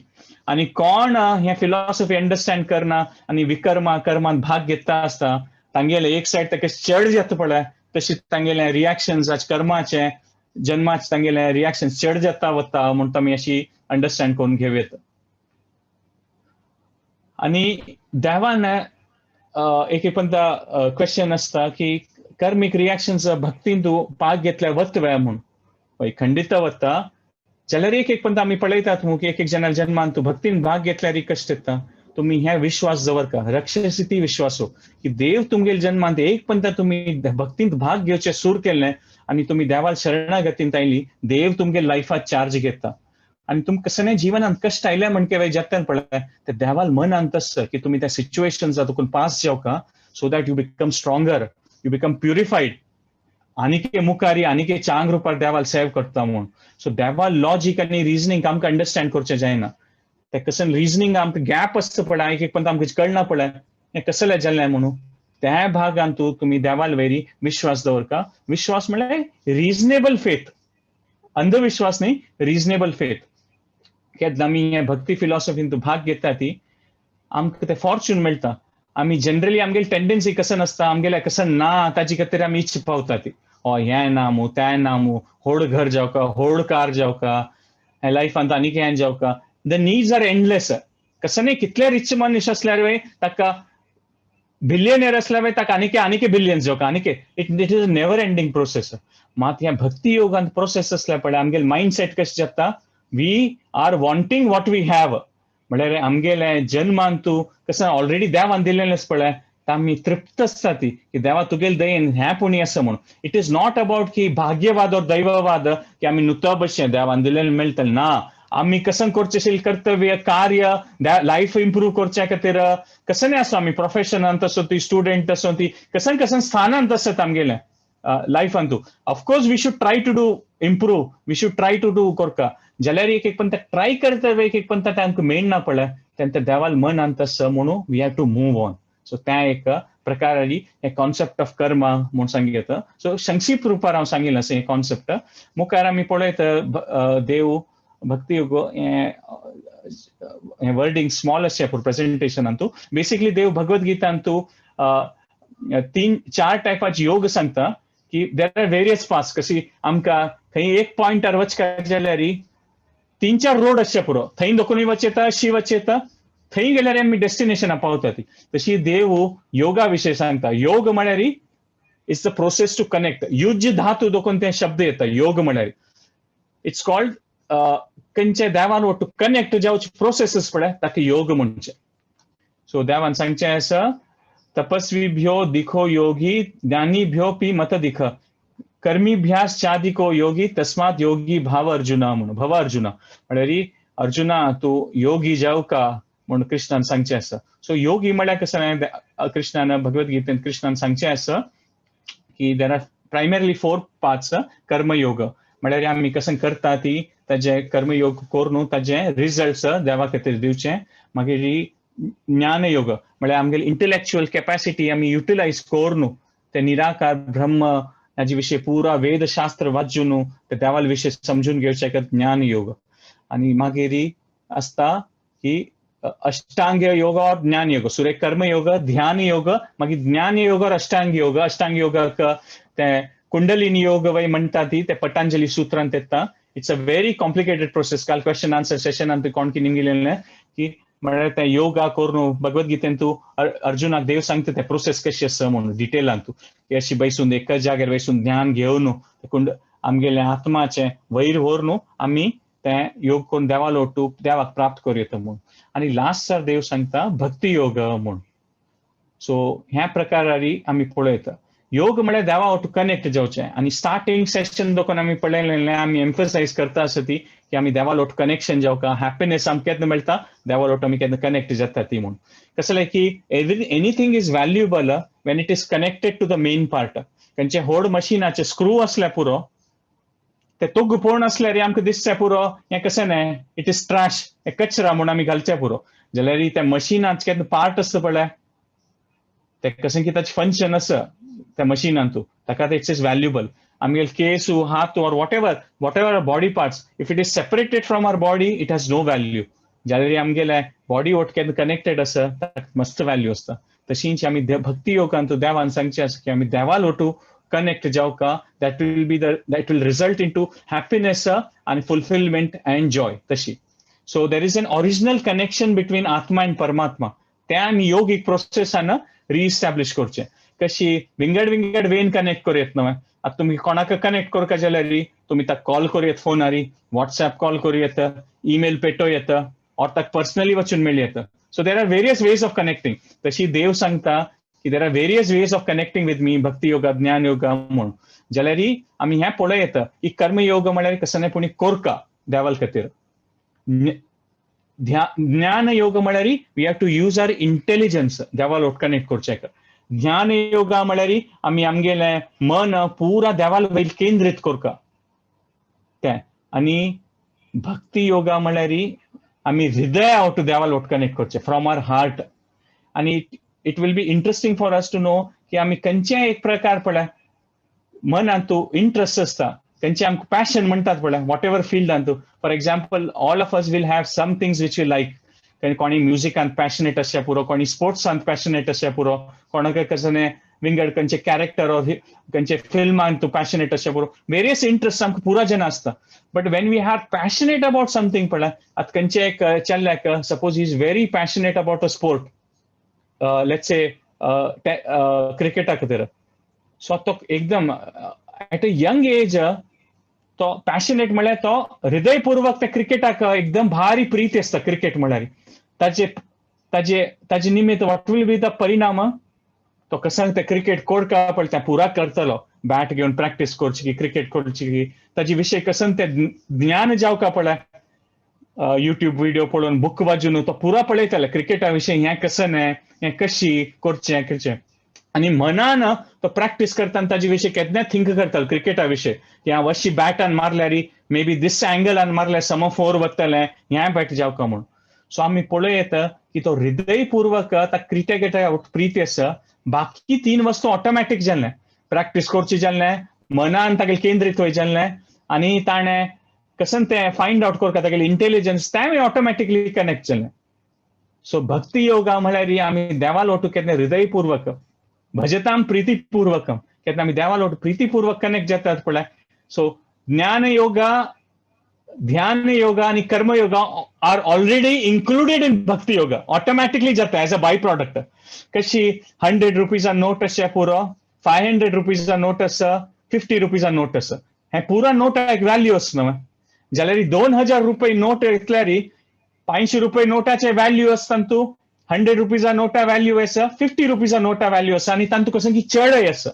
आनी कोण हे फिलॉसॉफी अंडरस्टँड करना आनी विकर्मा कर्मान भाग घेता आसता, तांगेले एक सायड ताका चड जाता पळय तशी तांगेले रिएक्शन कर्माचे जन्माचे तांगेले रिएक्शन चड जाता वता म्हूण आमी अशी अंडरस्टँड करून घेवं. आनी देवान एक एक पण क्वेश्चन आसता की कर्मीक रिएक्शन्स भक्तीन तूं भाग घेतल्या वत म्हूण, हय खंडित वता जाल्यार एक एक पण आमी पळयतात मू की एक एक जनाल जन्मान तूं भक्तीन भाग घेतल्यार कश्ट येता. तुम्ही ह्या विश्वास दवरका, रक्षसिती विश्वासो की देव तुमगेल जन्मांत एक पण तुमी भक्तींत भाग घेवचे सूर केले आनी तुमी देवाल शरणागतींत आयली, देव तुमगे लायफात चार्ज घेता. आनी तुमकां कसलें जिवनांत कश्ट आयले म्हणके जात्यान पळय ते देवाल मनांत आसता की तुमी त्या सिच्युएशन्सा तुकून pass जावका, so that you become stronger, you become purified, आनीक मुखारी आनीक चांग रुपार देवाल सेव करता म्हूण. सो देवाल लॉजीक आनी रिजनींग आमकां अंडरस्टँड करचें जायना. ते कसं रिजनींग आमकां गॅप आसता पळय, एक एक पण आमकां कळना पळय हें कसलें जालें म्हणून. त्या भागान तूं तुमी देवाल वयरी विश्वास दवरका. विश्वास म्हणल्यार रिजनेबल फेथ, अंधविश्वास न्ही, रिजनेबल फेथ. केन्ना आमी हे भक्ती फिलॉसॉफीन तूं भाग घेता ती आमकां ते फॉर्च्यून मेळटा. आमी जनरली आमगेली टेंडन्सी कसं नासता, आमगेले कसं ना ताजी खातीर आमी इच्छा पावता ती, ओ हें ना मू तें ना मू, होड घर जावका, होड कार जावका, हे लायफांत आनीक हें जावका. The needs are endless. कसं न्ही कितले रिच मनीस असल्यार वे ताका बिलियनर असल्यार वे ताका आनीक आनीक बिलियन्स जावका, आनीक it is never ending process. मात ह्या भक्ती योगान प्रोसेस असल्या पळय आमगेले मायंड सेट कशें जाता, we are wanting what we have. म्हळ्यार आमगेले जन्मान तूं कसं ऑलरेडी देवान दिलेलें पळय आमी तृप्त आसता ती की देवा तुगेले दयेन हें पुणी आसा म्हणून. It is not about की भाग्यवाद और दैववाद की आमी नुतो बशें देवान दिलेलें मेळटलें ना. आमी कसं करचें कर्तव्य कार्य लायफ इम्प्रूव करच्या खातीर कसं आसो आमी प्रोफेशनांत आसो ती स्टुडंट आसो ती कसं कसं स्थानांत आसत आमगेलें लायफान तूं, of course we should try to do improve, we should try to do करका. जाल्यार एक एक पण ट्राय करता एक एक पण आमकां मेळना पळय तेन्ना देवाल मनांत आसा म्हणून we have to move on. So त्या एक प्रकारारी हे कॉन्सेप्ट ऑफ कर्म म्हूण सांगता. सो संक्षिप्त रुपार हांव सांगिल्लें आसा हे कॉन्सेप्ट. मुखार आमी पळयत देव भक्ती योग हे वर्डिंग स्मॉल आसचें प्रेझेंटेशनांतू. बेसिकली देव भगवद गीतांतू तीन चार टायपाचे योग सांगता की there are various paths. कशी आमकां थंय एक पॉयंटार वचका जाल्यार तीन चार रोड आसचे पुरो, थंय दोकूनय वच येता, अशी वच येता, थंय गेल्यार आमी डेस्टिनेशना पावता ती. तशी देव योगा विशय सांगता. योग म्हळ्यार it's the process to connect. Use धातू दोकून ते शब्द येता योग म्हळ्यार. It's called खंयचे देवान टू कनेक्ट जावचे प्रोसेसीस पळय ताका योग म्हणचे. सो देवान सांगचें आसा, तपस्वीभ्यो दिखो योगी ज्ञानीभ्यो पी मत दिख कर्मीभ्यास चादिको योगी तस्मात योगी भाव अर्जुना म्हणून. भव अर्जुना म्हळ्यार अर्जुना तूं योगी जावका म्हणून कृष्णान सांगचें आसा. सो योगी म्हळ्यार कशें, कृष्णान भगवद कृष्णान सांगचें आसा की there are primarily four paths. कर्मयोग म्हळ्यार आमी कसं करता ती ताजे कर्मयोग करून ताजे रिजल्ट्स देवा खातीर दिवचे. मागीर ज्ञानयोग म्हळ्यार आमगेली इंटलेक्च्युअल कॅपॅसिटी आमी युटिलायज करून ते निराकार ब्रह्म हाजे विशय पुरा वेदशास्त्र वाचून ते देवाल विशय समजून घेवचे ज्ञान योग. आनी मागीर आसता की अष्टांग योग और ज्ञान योग. सुरे कर्म योग, ध्यान योग, मागीर ज्ञान योग और अष्टांग योग. अष्टांग योगाक ते कुंडलिनी योग वय म्हणटा ती ते पतंजली सूत्रांत येता. It's a very complicated process. काल क्वेश्चन आन्सर सेशनांत कोण की निमगिलें की म्हळ्यार ते योगा करून भगवद्गीतेन तूं अर्जुनाक देव सांगता ते प्रोसेस कशी आसा म्हणून डिटेलान तूं की अशी बैसून एकाच जाग्यार बैसून ध्यान घेवन कुंड आमगेले आत्माचे वैर व्हरून आमी ते योग करून देवा लोटू देवाक प्राप्त करूं येता म्हणून. आनी लास्ट सर देव सांगता भक्ती योग म्हूण. सो ह्या प्रकारारी आमी पळयता योग म्हळ्यार देवा वटू कनेक्ट जावचें. आनी स्टार्टींग सेशन दोकून आमी पळयलें, आमी एम्फसायज करता आसा ती की आमी देवा लोट कनेक्शन जावका, हॅपिनेस आमकां केन्ना मेळटा, देवा लोट आमी केन्ना कनेक्ट जाता ती म्हूण. कसलें की every anything is valuable when it is connected to the main part. खंयचे होड मशिनाचे स्क्रू आसल्यार पुरो, ते तोग पळोवन आसल्यार आमकां दिसचें पुरो हें कशें न्हय, it is trash, हें कचरा म्हूण आमी घालचें पुरो. जाल्यार त्या मशिनांत केन्ना पार्ट आसता पळय, ते कशें की ताचें फंक्शन आसा त्या मशिनांतू, ताका it's is valuable. आमगेले केसू, हात or whatever body parts, if it is separated from our body, it has no value. जाल्यार आमगेले बॉडी वट केन्ना कनेक्टेड आसा, ताका मस्त व्हॅल्यू आसता. तशींच आमी भक्ती योगांत देवान सांगचें आसा की आमी देवाल वटू कनेक्ट जावका, that will result into happiness आनी फुलफिलमेंट अँड जॉय. तशी so there is an original connection between atma and paramatma. ते आमी योगीक प्रोसेसान रिइस्टॅब्लिश करचें. कशी विंगड विंगड when connect करूं येत न्हय. आतां तुमी कोणाक कनेक्ट करका जाल्यार तुमी ताका कॉल करूं येत, फोनार वॉट्सएप कॉल करूं येता, ईमेल पेटो येता, ऑर ताका पर्सनली वचून मेळूं येता. So there are various ways of connecting. तशी देव सांगता की there are various ways of connecting with me, भक्ती योगा, ज्ञान योगा म्हूण. जाल्यार आमी हें पळोवं येता की कर्मयोग म्हळ्यार कसं न्हय पूण कोरका देवाल खातीर. ज्ञान योग म्हळ्यार we have to use our intelligence देवाल वट कनेक्ट करचें. ज्ञान योगा म्हळ्यार आमी आमगेलें मन पुरा देवाल वयर केंद्रीत करका तें. आनी भक्ती योगा म्हळ्यार आमी हृदया वट देवाल वट कनेक्ट करचें, फ्रॉम our heart. आनी it will be interesting for us to know की आमी खंयचेय एक प्रकार पळय मनांतू इंट्रस्ट आसता, खंयचे आमकां पॅशन म्हणटात पळय, what ever फिल्डांतू. For example, all of us will have some things which you like. कोणी म्युजिकांत पॅशनेट आसच्या पुरो, कोणी स्पोर्ट्सांत पॅशनेट आसच्या पुरो, कोणाक कसं विंगड खंयचे कॅरेक्टर ऑर खंयचे फिल्मान तूं पॅशनेट आसच्या पुरो. वेरियस इंट्रस्ट आमकां पुरा जन आसता. But when we are passionate about something पळय, आतां खंयचे एक चेडल्याक, suppose he is very passionate about a sport, let's say क्रिकेटा खातीर. सो तो एकदम एट अ यंग एज तो पॅशनेट म्हळ्यार तो हृदयपूर्वक त्या क्रिकेटाक एकदम भारी प्रीती आसता. क्रिकेट म्हळ्यार ताचे ताजे ताजे निमित्त what will be the परिणाम? तो कसं ते क्रिकेट कोरका पळय तें पुरा करतलो, बॅट घेवन प्रॅक्टीस करची की क्रिकेट करची की ताजे विशय कसं ते ज्ञान जावका पळय, युट्यूब व्हिडिओ पळोवन, बुक वाजून तो पुरा पळयताले क्रिकेटा विशय, हें कसं न्हय, हें कशी करचें करचें. आनी मनान तो प्रॅक्टीस करता आनी ताजे विशय केन्ना थिंक करतालो क्रिकेटा विशय की हांव अशी बॅटान मारल्यार मे बी दीस अँगलान मारल्यार सम फोर वतलें, हें बॅट जावका म्हूण. सो आमी पळोवं येता की तो हृदयपूर्वक ता क्रिकेटा प्रीती आसा, बाकी तीन वस्तू ऑटोमॅटीक जाल्लें. प्रॅक्टीस करची जाल्लें, मनान तागेलें केंद्रीत वय जाल्लें, आनी ताणें कसन तें फायंड आवट करता तागेलें इंटेलिजन्स, तेंय ऑटोमॅटिकली कनेक्ट जालें. सो भक्ती योगा म्हळ्यार आमी देवाल वटू केन्ना हृदयपूर्वक, भजताम प्रीतिपूर्वकम, केन्ना आमी देवाल वटू प्रीतिपूर्वक कनेक्ट जातात पळय. सो ज्ञान योगा, ध्यान योगा आणि कर्म yoga are already included in Bhakti yoga, automatically जाता एज अ बाय प्रॉडक्ट. कशी 100 रुपीजा नोट आसच्या पुरो, 500 रुपीजा नोट आसा, 50 रुपीजा नोट आसा, हे पुरा नोटा एक व्हॅल्यू आसना न्हय. जाल्यार 2000 रुपये नोट घेतल्यार 500 रुपये नोटाचे व्हॅल्यू आसता, तूं 100 रुपीजा नोटा व्हॅल्यू आसा, 50 रुपीजा नोटा व्हॅल्यू आसा, आनी तांतू कसं की चडय आसा.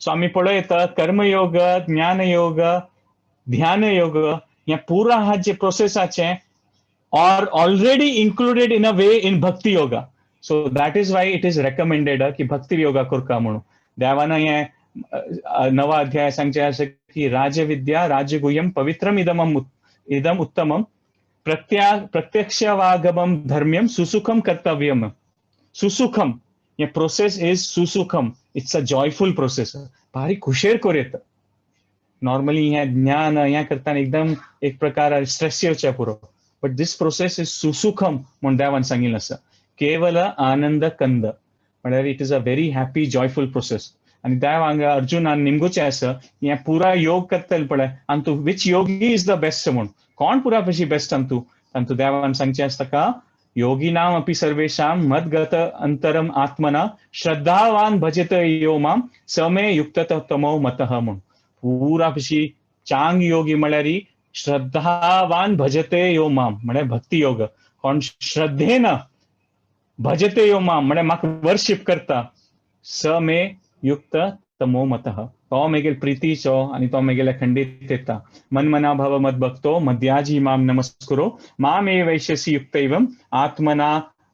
सो आमी पळयता कर्मयोग, ज्ञानयोग, ध्यानयोग हे पुरा हा जे प्रोसेसाचे are already included in a way in Bhakti yoga. So that is why it is recommended की भक्ती योगा करका म्हणून. देवान हे नवा अध्याय सांगचे आसा की राजविद्या राजगुह्यम पवित्रम इदम इदम उत्तमम प्रत्यक्षावगमम धर्म्यम सुसुखम कर्तव्यम. सुसुखम, हे process is सुसुखम, it's a joyful process. भारी खुशेर कर येता. नॉर्मली हे ज्ञान हें करतना एकदम एक प्रकार स्ट्रेस येवचे पुरो, बट these process is सुसुखम म्हूण देवान सांगिल्लें आसा. केवल आनंद कंद म्हळ्यार it is a very happy, joyful process. आनी देव हांगा अर्जुनान निमगुचें आसा, हें पुरा योग करतले पळय आनी तूं which Yogi is the best म्हूण, कोण पुरा पशी बेस्ट अंतू. तांतू देवान सांगचें आसता का योगिनाम अपि सर्वेषां मद्गत अंतरम आत्मना श्रद्धावान भजत यो माम स मे युक्ततमो मतः म्हूण. पुरा पशी चांग योगी म्हळ्यार श्रद्धावान भजते यो माम म्हळ्यार भक्ती योग. कोण श्रद्धेन भजते यो माम म्हळ्यार म्हाका वर्शिप करता, स मे युक्त तमो मतः, तो मेगेल प्रीतीचो आनी तो मेगेल्या खंडीत येता. मनमना भव मद भक्तो मद्याजी माम नमस्कुरो मामेवैष्यसि युक्त एवं आत्मना.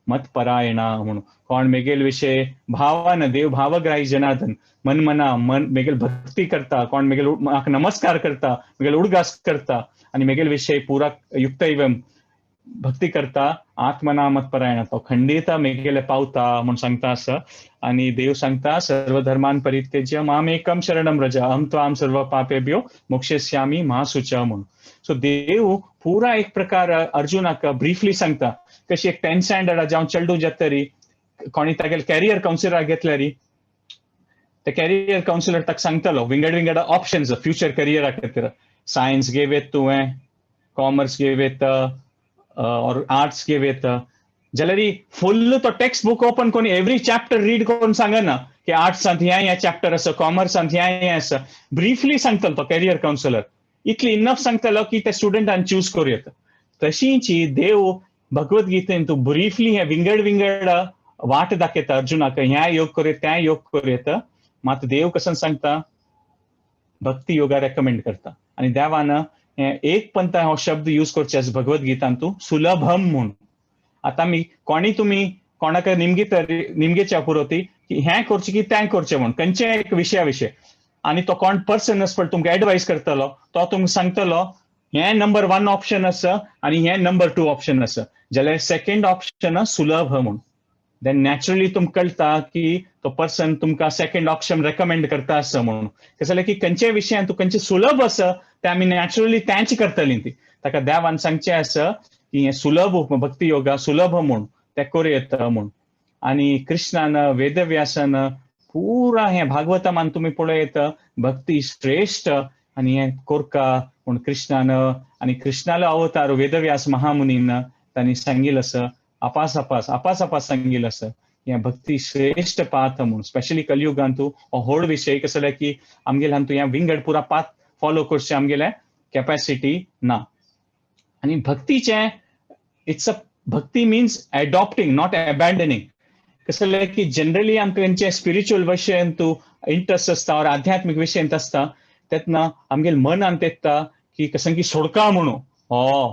मत परायणा म्हणून. कोण मेगेल विषय भावान, देव भावग्राही जनार्दन, मन मना मन मेगेल भक्ती करता, कोण मेगेल म्हाका नमस्कार करता, मेगेल उडगास करता आणि मेगेल विषय पुरा युक्त भक्ती करता, आत्मना मत परायणा, तो खंडित मेगेले पावता म्हणून सांगता असं. आणि देव सांगता, सर्व धर्मान परित्यज्य मामेकम शरणम व्रज अहम त्वाम सर्व पापेभ्यो मोक्षयिष्यामि मा शुचः म्हणून. सो देव पुरा एक प्रकार अर्जुनाक ब्रीफली सांगता. कशी एक टेन्थ स्टँडर्ड जावन चेडूं जातरी कोणी तागेले कॅरियर कावन्सिलराक घेतल्यारी, ते कॅरियर कावन्सिलर ताका सांगतलो विंगड विंगड ऑप्शन्स फ्युचर करियरा खातीर. सायन्स घेवेत तुवें, कॉमर्स घेवेत और आर्ट्स घेवेत जाल्यार फुल्ल तो टेक्स्ट बुक ओपन करून एवरी चॅप्टर रीड करून सांगना की आर्ट्सांत ह्या ह्या चॅप्टर आसा, कॉमर्सांत ह्या हें आसा. ब्रीफली सांगतलो तो कॅरियर कावन्सिलर, इतली इनफ सांगतलो की ते स्टुडंटान चूज करूं येता. तशीच देव भगवद्गीतेन तूं ब्रीफली हे विंगड विंगड वाट दाखयता अर्जुनाक, ह्या योग करूं त्या योग करूं येता. मात देव कसं सांगता, भक्ती योगा रेकमेंड करता. आणि देवान हे एक पंथ हो शब्द यूज करचे आसा भगवद्गीतान तूं, सुलभम म्हूण. आतां आमी कोणी तुमी कोणाक निमगी तरी निमगेच्या पुरो ती की हें करचें की तें करचें म्हूण खंयच्या एक विशया विशय, आनी तो कोण पर्सन आसा पळय तुमकां एडवायस करतलो, तो तुमकां सांगतलो हें नंबर वन ऑप्शन आसा आनी हें नंबर टू ऑप्शन आसा, जाल्यार सेकंड ऑप्शन सुलभ म्हूण. Then naturally तुमकां कळटा की तो पर्सन तुमकां सेकंड ऑप्शन रेकमेंड करता आसा म्हणून. कशें जाल्यार की खंयच्याय विशयान तूं खंयचें सुलभ आसा तें आमी नॅचरली तेंच करतलीं ती. ताका देवान सांगचें आसा की हें सुलभ, भक्ती योगा सुलभ म्हूण, तें करूं येता म्हूण. आनी कृष्णान, वेदव्यासान पुरा हें भागवतमान तुमी पळयत, भक्ती श्रेश्ठ आनी हें कोरका म्हूण कृष्णान आनी कृष्णालो अवतार वेदव्यास महामुनीन तांणी सांगिल्लें आसा, अपास अपास अपास अपास सांगिल्लें आसा, हें भक्ती श्रेश्ठ पाथ म्हूण. स्पेशली कलयुगांतू हो व्हड विशय. कसो जाल्यार की आमगेले हातूंत ह्या विंगड पुरा पाथ फॉलो करचें आमगेले कॅपॅसिटी ना. आनी भक्तीचें it's a bhakti means adopting, not abandoning. कसं जाल्यार की जनरली आमकां खंयचे स्पिरिच्युअल विशयांत तूं इंट्रस्ट आसता और आध्यात्मीक विशयांत आसता तेन्ना आमगेले मनांत येता की कसं की सोडका म्हणून हो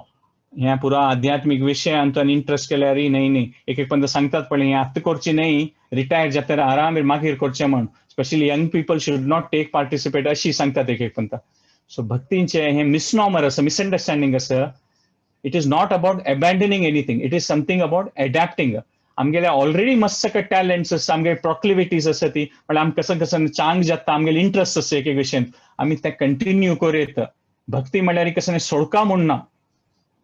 हें पुरा आध्यात्मीक विशयांत आनी इंट्रस्ट केल्यार न्हय न्हय. एक एक पंद सांगतात पळय, हें आतां करचें न्हय, रिटायर जाता आराम मागीर करचें म्हण, specially young people should not take participate अशी सांगतात एक एक पंता. सो भक्तींचें हें मिसनॉमर आसा, मिसअंडरस्टँडींग आसा. It is not about abandoning anything, it is something about adapting. आमगेले ऑलरेडी मस्त टॅलंट्स आसा, आमगे प्रोक्लिविटीज आसा ती, म्हळ्यार आमकां कसं कसं चांग जाता, आमगेले इंट्रस्ट आसा एक एक विशयांत, आमी ते कंटिन्यू करूं येता. भक्ती म्हणल्यार कसं सोडका म्हूण ना,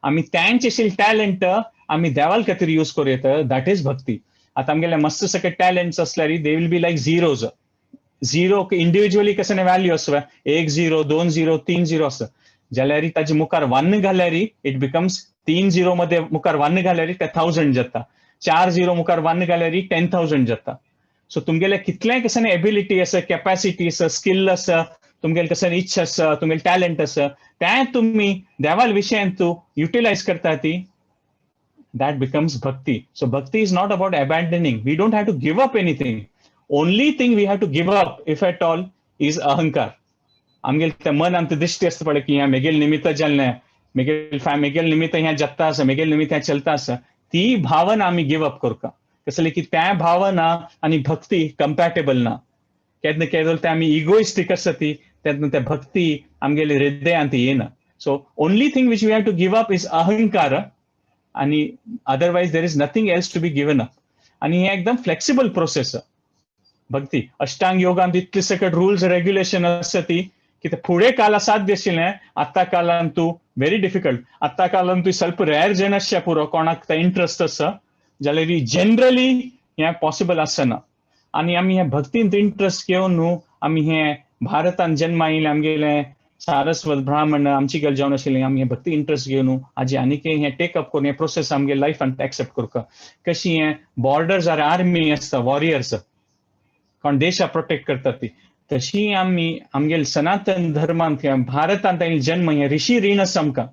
आमी त्यांचे आशिल्ले टॅलंट आमी देवाल खातीर यूज करूं येता, that is भक्ती. आतां आमगेले मस्त सगळे टॅलंट्स असल्यार they will be like zeros. Zero individually कसं व्हॅल्यू आसा, एक झिरो, दोन झिरो, तीन झिरो आसा, जाल्यार ताजे मुखार वन घाल्यार it becomes, तीन झिरो मध्ये मुखार वन घाल्यार ते थावजंड जाता, चार झिरो मुखार वन घाल्यार 10,000 जाता. सो तुमगेले कितलेय कसं एबिलिटी आसा, कॅपॅसिटी आसा, स्किल आसा, तुमगेले कसं इच्छा आसा, तुमगेले टॅलंट आसा, तें तुमी देवाल विशयांत तूं युटिलायज करता ती, that becomes bhakti. So bhakti is not about abandoning. We don't have to give up anything. Only thing we have to give up, if at all, is ahankar. आमगेले ते मनांत दृश्टी आसता पळय की हें मेगेल निमित्त जाल्लें, मेगेल मेगेल निमित्त हें जगता आसा, मेगेल निमित्त हें चलता आसा, ती भावना आमी गिव अप करता. कसले की त्या भावना आनी भक्ती कंपॅटेबल ना. केन्ना केन्ना ते आमी इगोइस्टीक आसा ती, तेन्ना ते भक्ती आमगेले हृदयांत येना. So only thing which we have to give up is ahankar आणि otherwise there is nothing else to be given up. आणि हे एकदम फ्लेक्सिबल प्रोसेस भक्ती. अष्टांग योगांत इतले सकट रुल्स रेग्युलेशन आसा ती की ते फुडें काल साध्य आशिल्लें, आतां कालान तूं व्हेरी डिफिकल्ट. आतां कालान तूं ಸ್ವಲ್ಪ रेर जण आसचे पुरो कोणाक ते इंट्रस्ट आसा, जाल्यार जनरली हें पॉसिबल आसना. आनी आमी हे भक्तींत इंट्रस्ट घेवन न्हू आमी हे भारतान जन्म आयिल्ले आमगेले सारस्वत ब्राह्मण आमची गल जावन आशिल्ली, आमी हे भक्ती इंट्रस्ट घेवन हाजी आनीक हें टेकअप करून हें प्रोसेस आमगे लायफान एक्सेप्ट करता. कशी हें बॉर्डर्स आर आर्मी आसता, वॉरियर्स कोण देशा प्रोटेक्ट करतात ती, तशी आमी आमगेले सनातन धर्मांत भारतांत जन्म हे ऋषी रीण आसा आमकां.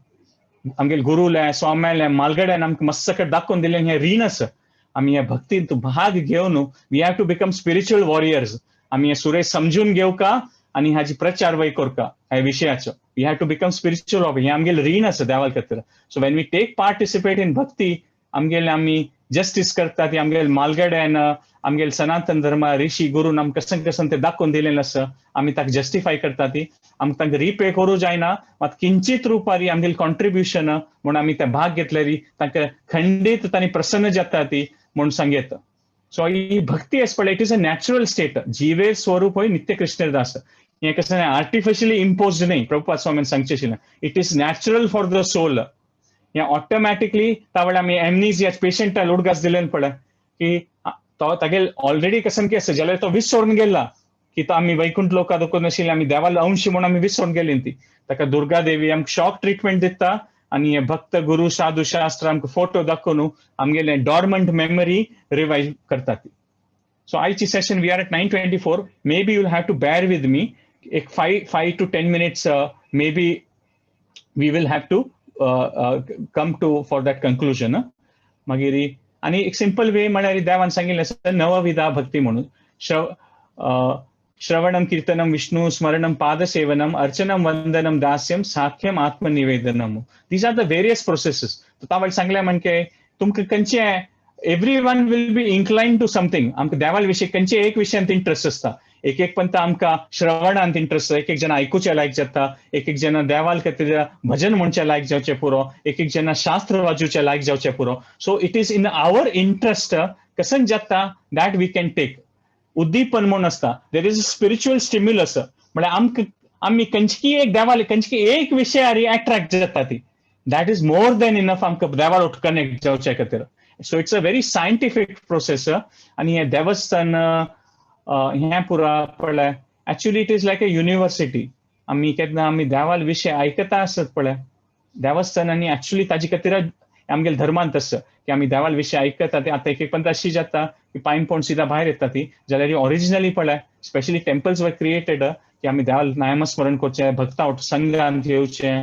आमगेले गुरुले, स्वाम्याले, मालगड्यान आमकां मस्त सकट दाखोवन दिलें हें रीण आसा. आमी ह्या भक्तींत भाग घेवन we have to become spiritual warriors. आमी हें सुरे समजून घेवका आनी हाजी प्रचार वय करका ह्या विशयाचो. We have to become spiritual warrior. हें आमगेलें रीण आसा देवा खातीर. So when we take participate in bhakti, आमगेले आमी जस्टीस करता ती आमगेले मालगड्यान, आमगेले सनातन धर्म, ऋषी गुरून आमकां कसन कसन ते दाखोवन दिलेलें आसा, आमी ताका जस्टिफाय करता ती. आमकां तांकां रिपे करूं जायना, मात किंचित रुपारी आमगेले कॉन्ट्रिब्युशन म्हूण आमी ते भाग घेतल्यारी तांकां खंडीत तांणी प्रसन्न जाता ती म्हूण सांगयत. सो ही भक्ती आसा पळय, it is a natural state. जीवे स्वरूप होय नित्य कृष्ण दास. हें कसं आर्टिफिशियली इम्पोज्ड न्ही. प्रभुपाद स्वामीन सांगचें आशिल्लें, it is natural for the soul. हें ऑटोमॅटिकली तावळ आमी एमनीजिया पेशंटा उडगास दिले पळय की तो तागेल ऑलरेडी कसं की आसा, जाल्यार तो विसरून गेला की तो आमी वैकुंठ लोकां दुखून आशिल्ले, आमी देवाल अंश म्हणून आमी विसरून गेली ती. ताका दुर्गा देवी आमकां शॉक ट्रिटमेंट दिता आनी हे भक्त गुरु साधू शास्त्र आमकां फोटो दाखोवन आमगेले डॉर्मंट मेमरी रिवायव करतात ती. सो आयची session, we are at 9:24. Maybe you'll have to bear with me एक 5 to 10 minutes. Maybe we will have to come to for that conclusion. मागीर आनी एक सिंपल वे म्हळ्यार देवान सांगिल्लें आसा नवविधा भक्ती म्हणून. श्रवणम कीर्तनम Vishnu स्मरणम पादसेवनम अर्चनम वंदनम दास्यम साख्यम आत्मनिवेदनम. These are the various processes. तावळ सांगलें म्हणजे तुमकां खंयचे, everyone will be incline to something. आमकां देवाल विशय खंयचे एक विशयांत इंट्रस्ट आसता. एक एक पंत आमकां श्रवणांत इंट्रस्ट, एक एक जण आयकुचे लायक जाता, एक एक जण देवाल खातीर भजन म्हणचे लायक जावचे पुरो, एक एक जण शास्त्र वाजूचे लायक जावचे पुरो. So it is in our interest कसन जाता that we can take. उद्दीपन म्हूण आसता, there is a spiritual stimulus. म्हळ्यार आमकां आमी खंयची एक देवाल खंयची एक विशयार एट्रॅक्ट जाता ती, that is more than enough आमकां देवाल कनेक्ट जावचे खातीर. So it's a very scientific process. आनी हें देवस्थान हें पुरा पळय, actually it is like a university. आमी केन्ना आमी देवाल विशय आयकता आसत पळय देवस्थान, आनी एक्चुअली ताजे खातीर आमगेले धर्मांत आसा की आमी देवाल विशय आयकता ते. आतां एक एक पंत अशी जाता की पांय पोवन सिदा भायर येता ती, जाल्यार ओरिजिनली पळय स्पेशली टेम्पल्स वर क्रिएटेड की आमी देवाल नामस्मरण करचें, भक्ता संघांत येवचें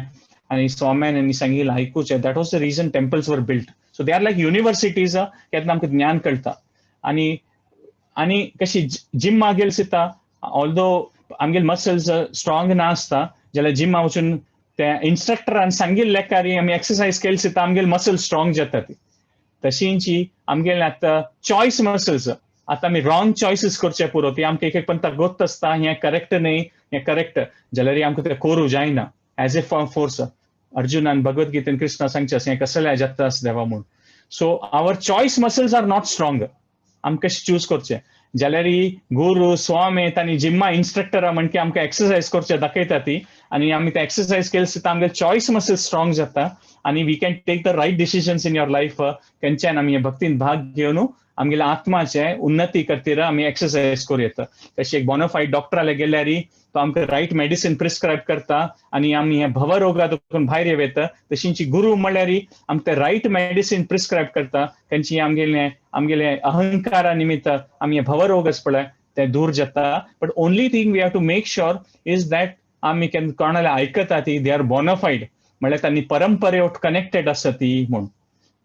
आनी स्वाम्यान आनी सांगिल्लें आयकुचें. That was the reason temples were built. So they are like universities. केन्ना आमकां ज्ञान कळटा. आनी आनी कशी जिम्मा गेल सिता, ऑल्दो आमगेले मसल्स स्ट्रॉंग ना आसता, जाल्यार जिमा वचून त्या इन्स्ट्रक्टरान सांगिल्ले लेखारी आमी एक्सरसाइज केली सिता आमगेले मसल्स स्ट्रॉंग जाता ती. तशींची आमगेले आतां चॉयस मसल्स, आतां आमी रॉंग चॉयसीस करचे पुरो ती. आमकां एक एक पंता गोत्त आसता हें करेक्ट न्ही, हें करेक्ट, जाल्यार आमकां तें करूं जायना एज ए फोर्स. अर्जुनान भगवत गीतेन कृष्णा सांगचें आसा, हें कसलें जाता आसा देवा म्हूण. So our choice muscles are not strong. आमकां कशें चूज करचें, जाल्यार गुरू स्वामी तांणी जिम्मा इन्स्ट्रक्टरा म्हणके आमकां एक्सरसाइज करचे दाखयता ती. आनी आमी ते एक्सरसाइज केले सुद्दां आमगे चॉयस मसल स्ट्रॉंग जाता आनी we can take the right decisions in your life. खंयच्यान आमी भक्तीन भाग घेवन आमगेल्या आत्माचे उन्नती खातीर आमी एक्सरसाइज करूं येता. तशी एक बोनाफायड डॉक्टराले गेल्यार तो आमकां रायट मेडिसीन प्रिस्क्रायब करता आनी आमी हे भवरोगा भायर येव येता. तशींची गुरू म्हणल्यार आमकां रायट मेडिसीन प्रिस्क्रायब करता. खंयची आमगेले आमगेले अहंकारा निमित्त आमी भवरोग आसा पळय ते दूर जाता. But only thing we have to make sure is that आमी केन्ना कोणाले आयकता ती, they are bonafide, म्हणल्यार तांणी परंपरे कनेक्टेड आसा ती म्हूण.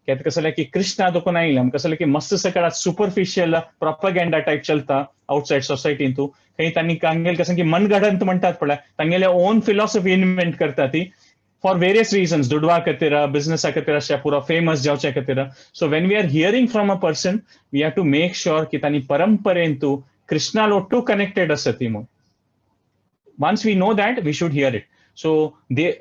कित्याक कसं की कृष्णा दुखून आयले कसं की मस्त सगळं सुपरफिशियल प्रोपगेंडा टायप चलता आउटसायड सोसायटीन. तूं खंय तांणी तांगेले कसं की मनगणंत म्हणटात पळय, तांगेले ओन फिलॉसॉफी इन्व्हेंट करता ती फॉर वेरियस रिजन्स, दुडवा खातीर, बिझनेसा खातीर, अशें पुरो फेमस जावच्या खातीर. So when we are hearing from a person, we have to make sure की तांणी परंपरेन तूं कृष्णा टू कनेक्टेड आसा ती म्हूण. Once we know that, we should hear it. So they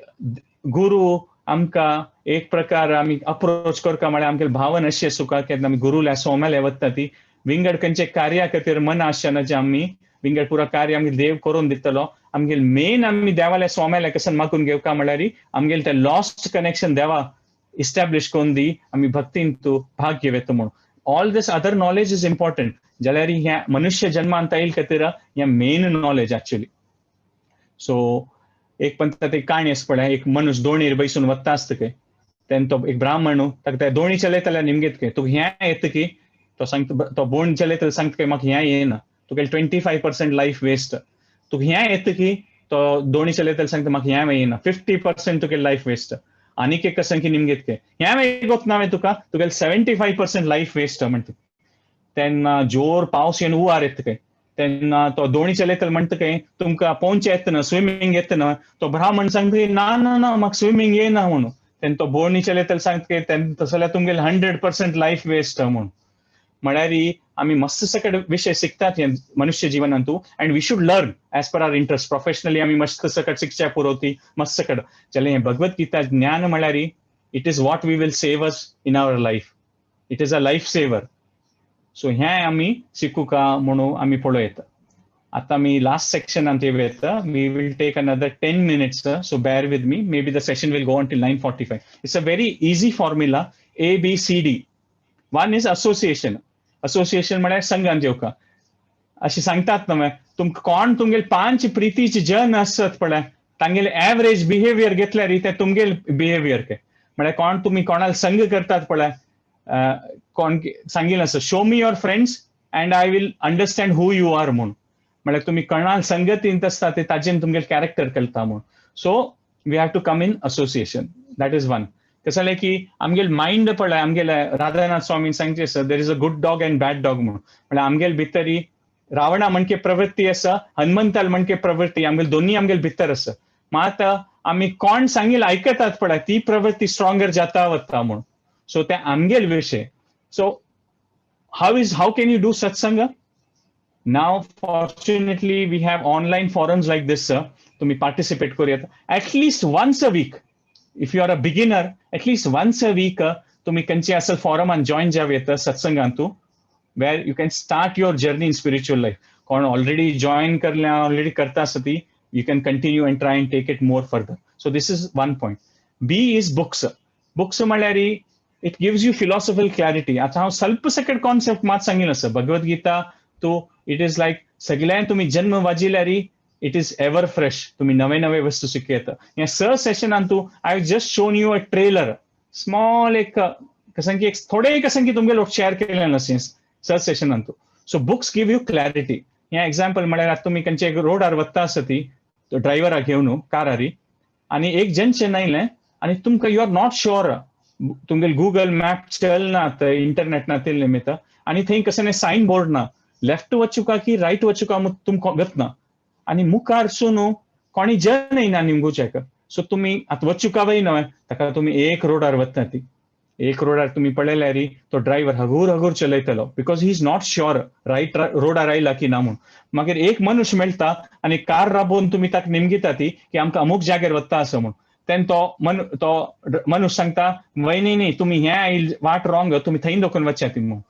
गुरु आमकां एक प्रकार आमी अप्रोच करता, म्हळ्यार आमगे भावन अशी आसूका केन्ना आमी गुरुल्या सोम्याले वता ती विंगड खंयचे कार्या खातीर मन आसना जे आमी विंगड पुरा कार्य आमगे देव करून दितलो. आमगेले मेन आमी देवाल्या सोम्याले कसन मागून घेवका, म्हळ्यार आमगेले ते लॉस्ट कनेक्शन देवा इस्टॅब्लिश करून दी, आमी भक्तीन तूं भाग घेवं म्हणून. All this other knowledge is important, जाल्यार ह्या मनुष्य जन्मांत येईल खातीर हें मेन नॉलेज एक्चुअली. सो एक पण ते काणी आसा पळय, एक मनुष्य दोणीर बैसून वता आसता खंय. तेन्ना तो एक ब्राह्मण ताका ते दोणी चलयताले निमगेत खंय, तुका हें येता की? तो सांगता, तो बोण चलयतलो सांगता खंय, म्हाका हें येना. तुगे 25% लायफ वेस्ट. तुका हें येता की? तो दोणी चलयतलो सांगता, म्हाका हें येना. 50% तुगे लायफ वेस्ट. आनीक एक कसं की निमगेत खंय, हें गोत ना तुका, तुगे 75% लायफ वेस्ट म्हणटा. तेन्ना जोर पावस येवन हुंवार येता खंय. तेन्ना तो दोणी चलयतलो म्हणटा खंय, तुमकां पोंवचें येतना, स्विमींग येतना? तो ब्राह्मण सांगता, ना ना ना, म्हाका स्विमींग येना म्हणून. तेन्ना तो बोर्णी चलयतलो सांगता की तसो जाल्यार तुमगेले 100% लायफ वेस्ट म्हूण. म्हळ्यार आमी मस्त सकट विशय शिकतात हे मनुष्य जिवनांतू, and we should learn as per our interest. Professionally आमी मस्त सकट शिकच्या पुरो ती मस्त सकट जाल्यार हें भगवत गीता ज्ञान म्हळ्यार it is what we will save us in our life. It is a life saver. So हें आमी शिकूका म्हणून आमी पळोवं. आता मी लास्ट सेक्शन येता. We will take another 10 minutes, so bear with me. Maybe the session will go until 9:45. It's a very easy formula, A B C D. One is association. Association म्हळ्यार संघान जेवका. अशें सांगतात न्हय, तुमकां कोण तुमगेले पांच प्रितीचे जन आसत पळय, तांगेले एवरेज बिहेवियर घेतल्यार ते तुमगेले बिहेवियर के. म्हळ्यार कोण तुमी कोणाला संग करतात पळय, कोण सांगिल्लें आसा, "Show me your friends and I will understand who you are" म्हूण. म्हळ्यार तुमी कोणाल संगतींत आसता ते ताजेन तुमगेले कॅरेक्टर कळटा म्हूण. So we have to come in association. That is one. कसं जालें की आमगेले मायंड पळय, आमगेले राधानाथ स्वामीन सांगचे आसा, there is a good dog and bad dog म्हूण. म्हळ्यार आमगेले भितरी रावणा म्हणके प्रवृत्ती आसा, हनुमंताल म्हणके प्रवृत्ती, आमगेले दोन्ही आमगेले भितर आसा. मात आमी कोण सांगील आयकतात पळय, ती प्रवृत्ती स्ट्रॉंगर जाता वता म्हूण. सो ते आमगेल विशय. So how can you do satsang? Now, fortunately, we have online forums like this, sir. तुम्ही पार्टिसिपेट करूयात at least once a week. If you are a beginner, at least once a week तुम्ही खंयचे असेल forum join जावं येता सत्संगांतू, where you can start your journey in spiritual life. कोण already join करल्या, already करता आसा ती, you can continue and try and take it more further. So this is one point. B is books. Books म्हळ्यार it gives you philosophical clarity. आता हांव स्वल्प second concept मात सांगीन आसा. भगवद गीता तो it is like सगळ्यान तुम्ही जन्म वाजिल्यारी it is ever fresh. तुम्ही नवे नवे वस्तू शिकू येता. ह्या स सेशनान तूं I just shown you a trailer, small एक कसं की एक थोडे कसं की तुमगे लोक शेअर केले आसा स सेशनान तूं. So books give you clarity. ह्या एक्झाम्पल म्हळ्यार आतां तुमी खंयचे एक रोडार वता आसा ती ड्रायव्हराक घेवन कारारी आनी एक जंक्शन आयलें आनी तुमकां you are not sure, तुमगेले गुगल मॅप चलना, इंटरनेट ना ते निमित्त, आनी थंय कसं सायन बोर्ड ना, लेफ्ट वचुका की रायट वचुका तुमकां गत ना, आनी मुखार सून कोणी जन येयना निमगुच्याक. सो तुमी आतां वचुका वय न्हय ताका तुमी एक रोडार वता ती एक रोडार तुमी पळयल्यार तो ड्रायव्हर हगूर हगूर चलयतलो, because he is not sure right रोडार आयला की ना म्हूण. मागीर एक मनुष्य मेळटा आनी कार राबोवन तुमी ताका निमगिता ती की आमकां अमूक जाग्यार वता आसा म्हूण. तेन्ना तो मनुष्य सांगता, वय न्ही, तुमी हें आयल वाट रॉंग, तुमी थंय दोकून वचच्या ती म्हूण.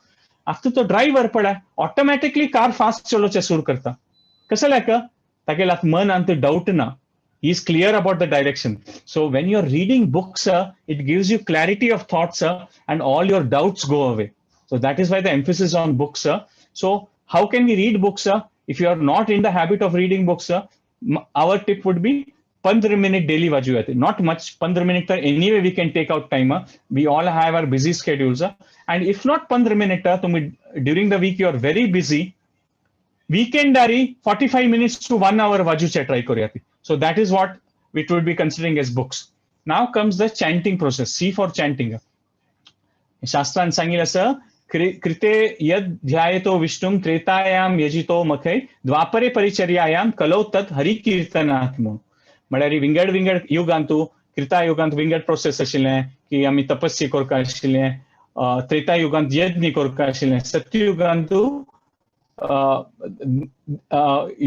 आतां तो ड्रायव्हर पळय ऑटोमॅटिकली कार फास्ट चलोवचें सुरू करता. कसं लायक तागेले आतां मनांत डावट ना. He is clear about the direction. So when you're reading books, it gives you clarity of thoughts and all your doubts go away. So that is why the emphasis on books. So how can we read books? If you are not in the habit of reading books, our tip would be 15 minute daily वाचू. Not much, 15 minute तर anyway we can take out time. We all have our busy schedules. And if not 15 minute, तुम्ही during the week you are very busy, weekend Aari 45 minutes to 1 hour वाजूचे try करूया. So that is what we would be considering as books. Now comes the chanting process. C for chanting. शास्त्रान सांगितलं असं, कृते यद ध्यायतो विष्णुम त्रेतायाम यजितो मखै द्वापरे परिचर्यायाम कलौ तत् हरिकीर्तनात् म्हणून. म्हळ्यार विंगड विंगड युगांतू, त्रेता युगांत विंगड प्रोसेस आशिल्लें की आमी तपस्या करता आशिल्लें, त्रेता युगांत यज्ञ करता आशिल्लें, सत्ययुगांतू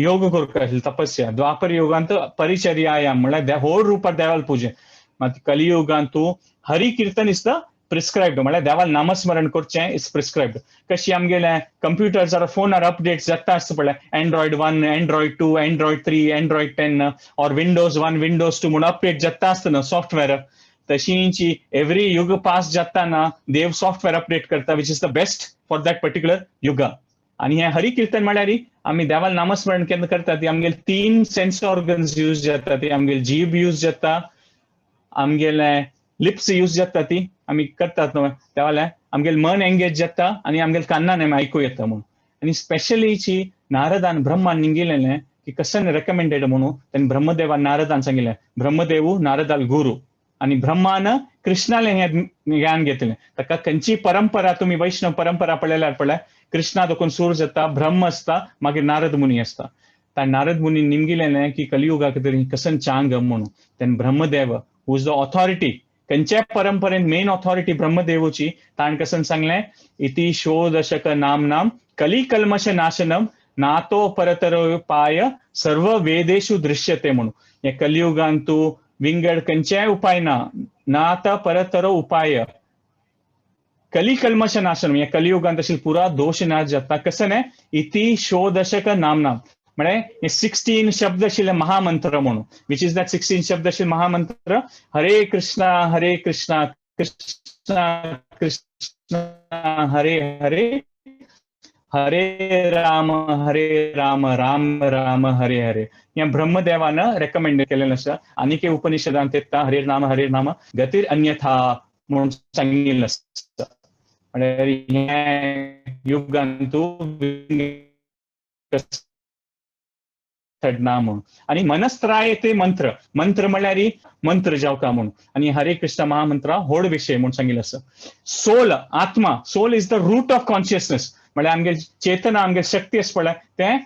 योग करता आशिल्लें, तपस्या, द्वापर युगांत परिचर्यायाम म्हळ्यार होड रुपार देवाल पुजे. मात कलियुगांतू हरिकीर्तन is the prescribed, म्हळ्यार देवाल नामस्मरण करचें is prescribed. कशी आमगेले कंप्युटर्स फोनार अपडेट्स जाता आसता पळय, Android 1, Android 2, Android 3, Android 10 or Windows 1, Windows 2 म्हूण अपडेट जाता आसता सॉफ्टवेअर, तशींची एवरी युग पास जाताना देव सॉफ्टवेअर अपडेट करता, which is the best for that particular युग. आणि हे हरिकीर्तन म्हळ्यार आमी देवाल नामस्मरण केन्ना करता ती आमगेले तीन सेन्स ऑर्गन्स यूज जाता ती, आमगेले जीभ यूज जाता, आमगेले लिप्स यूज जाता ती आमी करतात न्हय देवाले, आमगेले मन एंगेज जाता आनी आमगेले कान्नान आमी आयकूं येता म्हणून. आनी स्पेशलीची नारदान ब्रह्मान निंगिलेलें की कसन रेकमेंडेड म्हणून, तेन्ना ब्रह्मदेवान नारदान सांगिल्लें, ब्रह्मदेवू नारदाल गुरू आनी ब्रह्मान कृष्णाले हें ज्ञान घेतलें. ताका खंयची परंपरा तुमी वैष्णव परंपरा पळयल्यार पळय, कृष्णा दोकून सूर जाता, ब्रह्म आसता, मागीर नारद मुनी आसता. त्या नारद मुनी निमगिलेलें की कलियुगाक तरी कसन चांग म्हणून. तेन्ना Brahmadev, who is the authority, खंयच्याय परंपरेन मेन ऑथॉरिटी ब्रह्मदेवूची. ताणें कसन सांगलें, इति षोडशक नाम नाम कली कल्मष नाशनम नातो परतरोपाय सर्व वेदेषु दृश्यते म्हणून. हे कलियुगान तूं विंगड खंयच्याय उपाय ना, नात परतरो उपाय कली कल्मष नाशनम. ह्या कलियुगान तशें पुरा दोश नाश जाता. कसं न्ही, इति षोडशक नाम नाम म्हळ्यार हे 16 शब्द आशिल्ले महामंत्र म्हणून. Which is that 16 शब्द आशिल्ले महामंत्र? हरे कृष्णा हरे कृष्णा कृष्णा कृष्णा हरे हरे, हरे राम हरे राम राम राम हरे हरे. ह्या ब्रह्मदेवान रेकमेंड केलेलं आसा. आनीक उपनिषदांत येता हरे राम हरे राम गतीर अन्यथा म्हणून सांगिल्लें आसता. म्हळ्यार हें युगांतू ना म्हणून. आनी मनस्त्राय ते मंत्र, मंत्र म्हळ्यार मंत्र जावका म्हणून. आनी हरे कृष्ण महामंत्र होड विशय म्हणून सांगिल्लें आसा. सोल, आत्मा, soul is the root of consciousness. म्हळ्यार आमगे चेतना, आमगे शक्ती आसा पळय, तें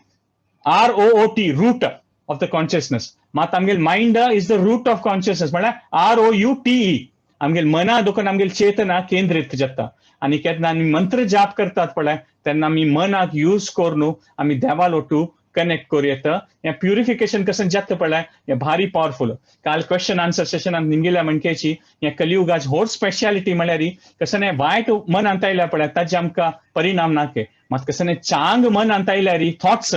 ROOT, root of the consciousness. मात आमगे mind is the root of consciousness, म्हळ्यार ROUTE. आमगे मना दुखून आमगे चेतना केंद्रीत जाता. आनी केन्ना आमी मंत्र जाप करतात पळय, तेन्ना आमी मनाक यूज करून आमी देवा लोटू कनेक्ट करूं येता. हें प्युरिफिकेशन कसं जाता पळय, हें भारी पावरफुल. काल क्वेश्चन आन्सर सेशनान निमगिल्या म्हणकेची हें कलियुगाच होड स्पेशालिटी म्हळ्यार कसं हें वायट मन अंतायल्या पळय ताजे आमकां परिणाम नाके. मात कसं चांग मन अंतायल्यार, थॉट्स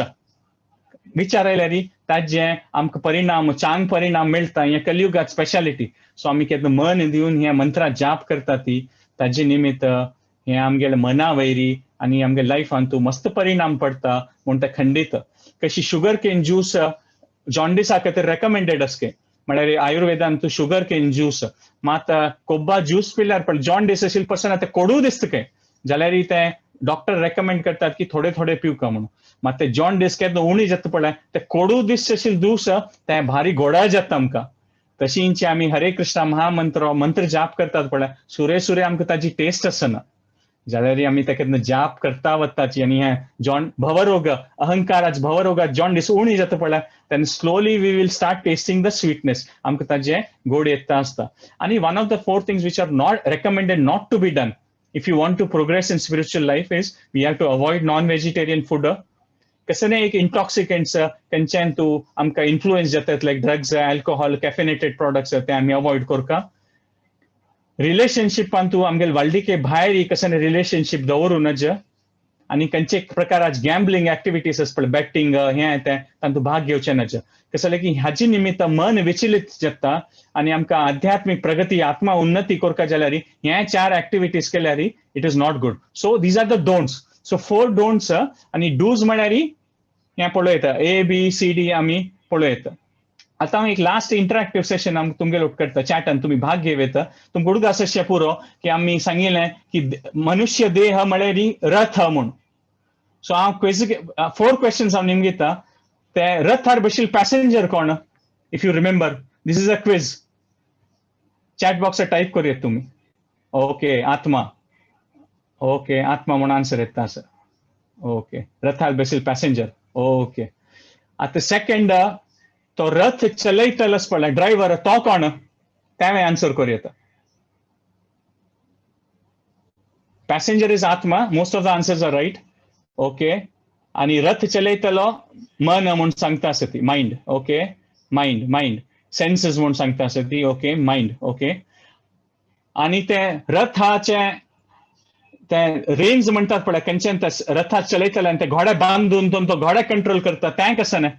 विचार आयल्यार ताजे आमकां परिणाम, चांग परिणाम मेळटा. हें कलियुगाच स्पेशालिटी. सो आमी केन्ना मन दिवन हे मंत्रा जाप करता ती ताजे निमित्त हें आमगेले मना वैरी आनी आमगे लायफान तूं मस्त परिणाम पडटा म्हूण तें खंडीत. कशी शुगर केन ज्यूस जॉन्डिसा खातीर रेकमेंडेड आसके, म्हळ्यार आयुर्वेदान तूं शुगर केन ज्यूस मात कोब्बा ज्यूस पिल्यार पण जॉन्डिस आशिल्ले पर्सन ते कोडू दिसता काय जाल्यार ते डॉक्टर रेकमेंड करतात की थोडे थोडे पिवका म्हणून. मात ते जॉन्डिस केन्ना उणी जाता पळय, ते कोडू दिसता आशिल्ले ज्यूस ते भारी गोडा जाता आमकां. तशींच आमी हरे कृष्णा महामंत्र मंत्र जाप करतात पळय, सुरे सुरे आमकां ताजी टेस्ट आसना जाल्यार आमी ताका जाप करता वताची. आनी हे जॉन भवरोग, अहंकाराच भवरोगात जॉन्डिस उणी जाता पळय, तेन्ना slowly we will start tasting the sweetness, आमकां ताजें गोड येता आसता. आनी one of the 4 things which are not recommended not to be done if you want to progress in spiritual life is we have to avoid non vegetarian food. कसं एक इंटॉक्सिकंट्स खंयच्यान तूं आमकां इन्फ्लुएन्स जातात, like drugs, alcohol, caffeinated products, ते आमी avoid करका. रिलेशनशिपान तूं आमगेले व्हडलिके भायर कसं रिलेशनशीप दवरूं नज. आनी खंयचे प्रकाराचे गॅम्बलिंग एक्टिविटीज आसता पळय, बॅटिंग हें तें, तातूंत भाग घेवचें नज. कसं की हाजे निमित्त मन विचलित जाता आनी आमकां आध्यात्मीक प्रगती, आत्मा उन्नती करका जाल्यार हे 4 एक्टिविटीज केल्यार it is not good. So these are the don'ts. So 4 don'ts आनी डूज म्हळ्यार हें पळयता, ए बी सी डी आमी पळयता. आतां हांव एक लास्ट इंटरॅक्टिव्ह सेशन आमकां तुमगेलो करता, चॅटान तुमी भाग घेव येता. तुमकां उडगास अशें पुरो की आमी सांगिल्लें की मनुष्य देह म्हळ्यार रथ म्हूण. सो हांव क्विज 4 क्वेश्चन्स हांव निमगिता. ते रथार बशिल्ले पॅसेंजर कोण? If you remember, this is a quiz. Chat बॉक्सार type करूं तुमी. ओके, आत्मा. ओके, आत्मा म्हूण आन्सर येता आसा. ओके, रथार बशिल्ले पॅसेंजर. ओके, आतां सेकंड, तो रथ चलयतलो पळय ड्रायव्हर, तो कोण? तें आन्सर करूं येता. पॅसेंजर is आत्मा. Most of the answers are right. Okay, आनी रथ चलयतलो मन म्हूण सांगता आसा ती, mind. Okay, mind, mind senses म्हूण सांगता आसा ती. Okay, mind. ओके, आनी ते रथाचे ते रेंज म्हणटात पळय, खंयच्यान ते रथा चलयतले आनी ते घोडे बांदून तो घोडे कंट्रोल करता, तें कसं न्ही?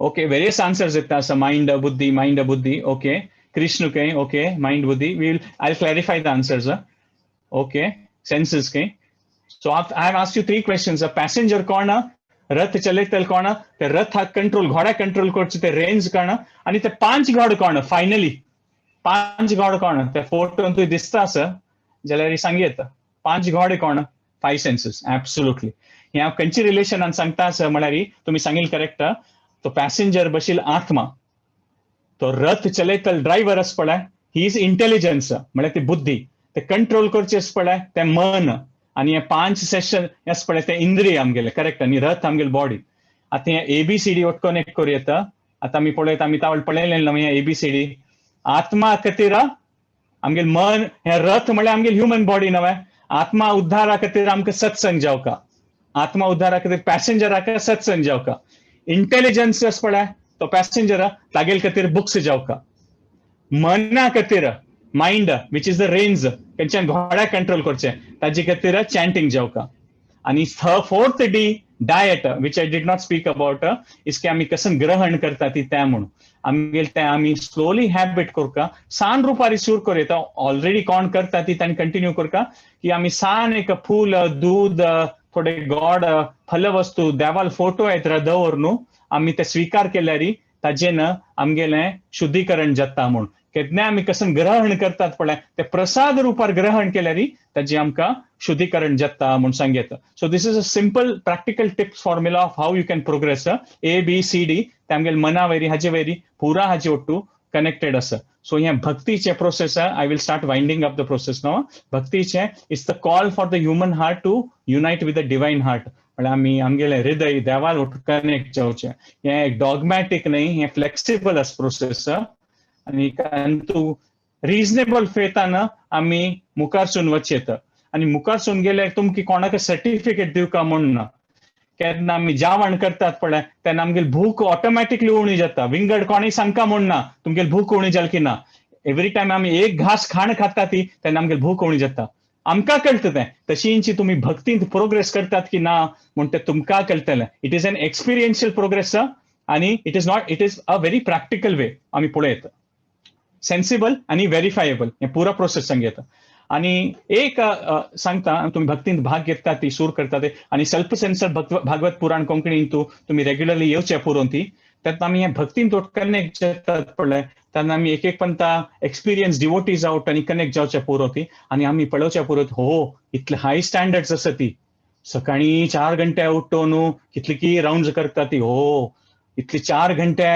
ओके, वेरियस आन्सर्स येता आसा. मायंड, बुद्धी, मायंड, बुद्धी. ओके, कृष्ण काय. ओके, मायंड, बुद्धी. We I clarify the answers. Okay, senses काय. So I have asked you 3 questions. A passenger कोण, रथ चलयतले कोण, ते रथ कंट्रोल घोडा कंट्रोल करचे ते रेंज कोण, आनी ते 5 घोडे कोण? फायनली 5 घोडे कोण? ते फोटो तुका दिसता आसा जाल्यार सांग येता. 5 घोडे कोण? 5 सेन्सेस. ऍब्सोल्युटली. हें हांव खंयचे रिलेशनान सांगता आसा म्हळ्यार तुमी सांगिल्लें करेक्ट. तो पॅसेंजर बशिल्लो आत्मा, तो रथ चलयतलो ड्रायव्हर आसा पळय, he is intelligence, म्हळ्यार ती बुद्धी. ते कंट्रोल करचे आसा पळय ते मन, आनी हे 5 सेशन आसा पळय ते इंद्रिय आमगेले, करेक्ट. आनी रथ आमगेले बॉडी. आतां हे ए बी सी डी वट कनेक्ट करूं येता. आतां आमी पळयता, आमी तावळ पळयलें न्हय एबीसीडी. आत्मा खातीर आमगेल मन, हे रथ म्हळ्यार आमगेल ह्युमन बॉडी नव्हे. आत्मा उद्धारा खातीर आमकां सत्संग जावका, आत्मा उद्धारा खातीर पॅसेंजराक सत्संग जावका. इंटेलिजन्स आसा पळय तो पॅसेंजर, तागेल खातीर बुक्स जावका. मना खातीर mind, which is the reins, खंयच्यान घोड्याक कंट्रोल करचें, ताजे खातीर चॅन्टिंग जावका. आनी fourth D, diet, which I did not speak about, is की आमी कसन ग्रहण करता ती त्या म्हणून आमगेल ते आमी स्लोली हॅबिट करका. सान रुपारी सुरू कर येता, ऑलरेडी कोण करता ती तांणी कंटिन्यू करका की आमी सान एक फूल, दूध, थोडे गोड, फलवस्तू देवाल फोटो येत दवर न्हू, आमी ते स्विकार केल्यारी ताजेन आमगेलें शुद्धीकरण जाता म्हूण. केन्ना आमी कसन ग्रहण करतात पळय, ते प्रसाद रुपार ग्रहण केल्यारी ताजें आमकां शुद्धीकरण जाता म्हूण सांगता. So this is a simple practical tips formula of how you can progress. A B C D ते आमगेले मना वयरी, हाजे वयरी पुरा हाजे ಒಟ್ಟು कनेक्टेड आसा. सो हें भक्तीचें process, I will start winding up the process now. भक्तीचें is the call for the human heart to unite with the divine heart. म्हळ्यार आमी आमगेलें हृदय देवाल ಒಟ್ಟು कनेक्ट जावचें. हें एक डॉगमॅटीक न्हय, हें फ्लेक्सिबल आसा प्रोसेस. आनी तूं रिजनेबल फेथान आमी मुखारसून वचयेता. आनी मुखारसून गेल्यार तुमकां कोणाक सर्टिफिकेट दिवका म्हूण ना. केन्ना आमी जेवण करतात पळय, तेन्ना आमगेली भूक ऑटोमॅटिकली उणी जाता. विंगड कोणूय सांगका म्हूण ना तुमगेली भूक उणी जाली की ना. एवरी टायम आमी एक घास खाण खाता ती, तेन्ना आमगेली भूक उणी जाता, आमकां कळटा तें. तशींची तुमी भक्तींत प्रोग्रेस करतात की ना म्हूण तें तुमकां कळटलें. It is an experiential progress आनी it is not, it is a very practical way. आमी पळयता, सेन्सिबल आनी व्हेरीफायेबल हें पुरा प्रोसेस सांगता. आनी एक सांगता, तुमी भक्तींत भाग घेतात ती सूर करतात ते आनी सेल्फ सेन्सर भागवत पुराण कोंकणीन तूं तुमी रेग्युलरली येवचे पुरोवन ती, तेन्ना आमी हे भक्तीन कनेक्ट जातात पळय, तेन्ना आमी एक एक पंता एक्सपिरियन्स डिवोटीज आवट आनी कनेक्ट जावचे पुरो ती. आनी आमी पळोवचे पुरो, हो इतले हाय स्टँडर्ड्स आसा ती, सकाळी 4 घंटे उठ्ठो न्हू, कितले की राउंड करता ती, हो इतले 4 घंटे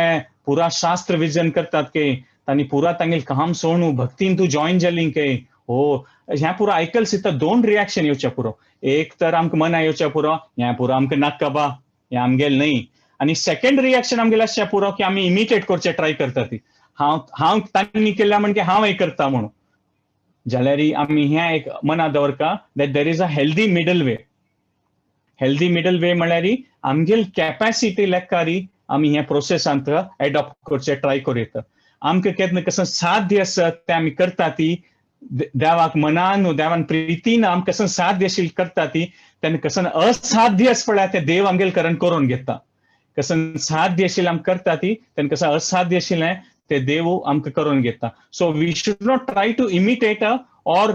पुरा शास्त्र विजन करतात की तांणी पुरा तांगेल काम सोडून भक्तीन तूं जॉईन जाली की. हो ह्या पुरो आयकल सिता दोन रिएक्शन येवचे पुरो. एक तर आमकां मना येवचे पुरो, ह्या पुरो आमकां नाका बा, हें आमगेल न्हय. आनी सेकंड रिएक्शन आमगेलें आसचें पुरो की आमी इमिटेट करचें ट्राय करता ती, हांव हांव तांणी केल्या म्हणजे हांव हें करता म्हणून. जाल्यार आमी हें एक मना दवरका that there is a healthy middle way. Healthy middle way म्हळ्यार आमगेल कॅपॅसिटी लेखारी आमी ह्या प्रोसेसांत एडॉप्ट करचें ट्राय करूं. आमकां केन्ना कसो साध्य आसा तें आमी करता ती, देवाक मनान देवान प्रितीन आमकां कसो साध्य आशिल्लें करता ती, तेन्ना कसो असाध्य आसा पळय तें देव आमगेल करण करून घेता. कसं साध्य आशिल्लें आमकां करता ती, तेन्ना कसं असाध्य आशिल्लें ते देव आमकां करून घेता. So we should not try to imitate or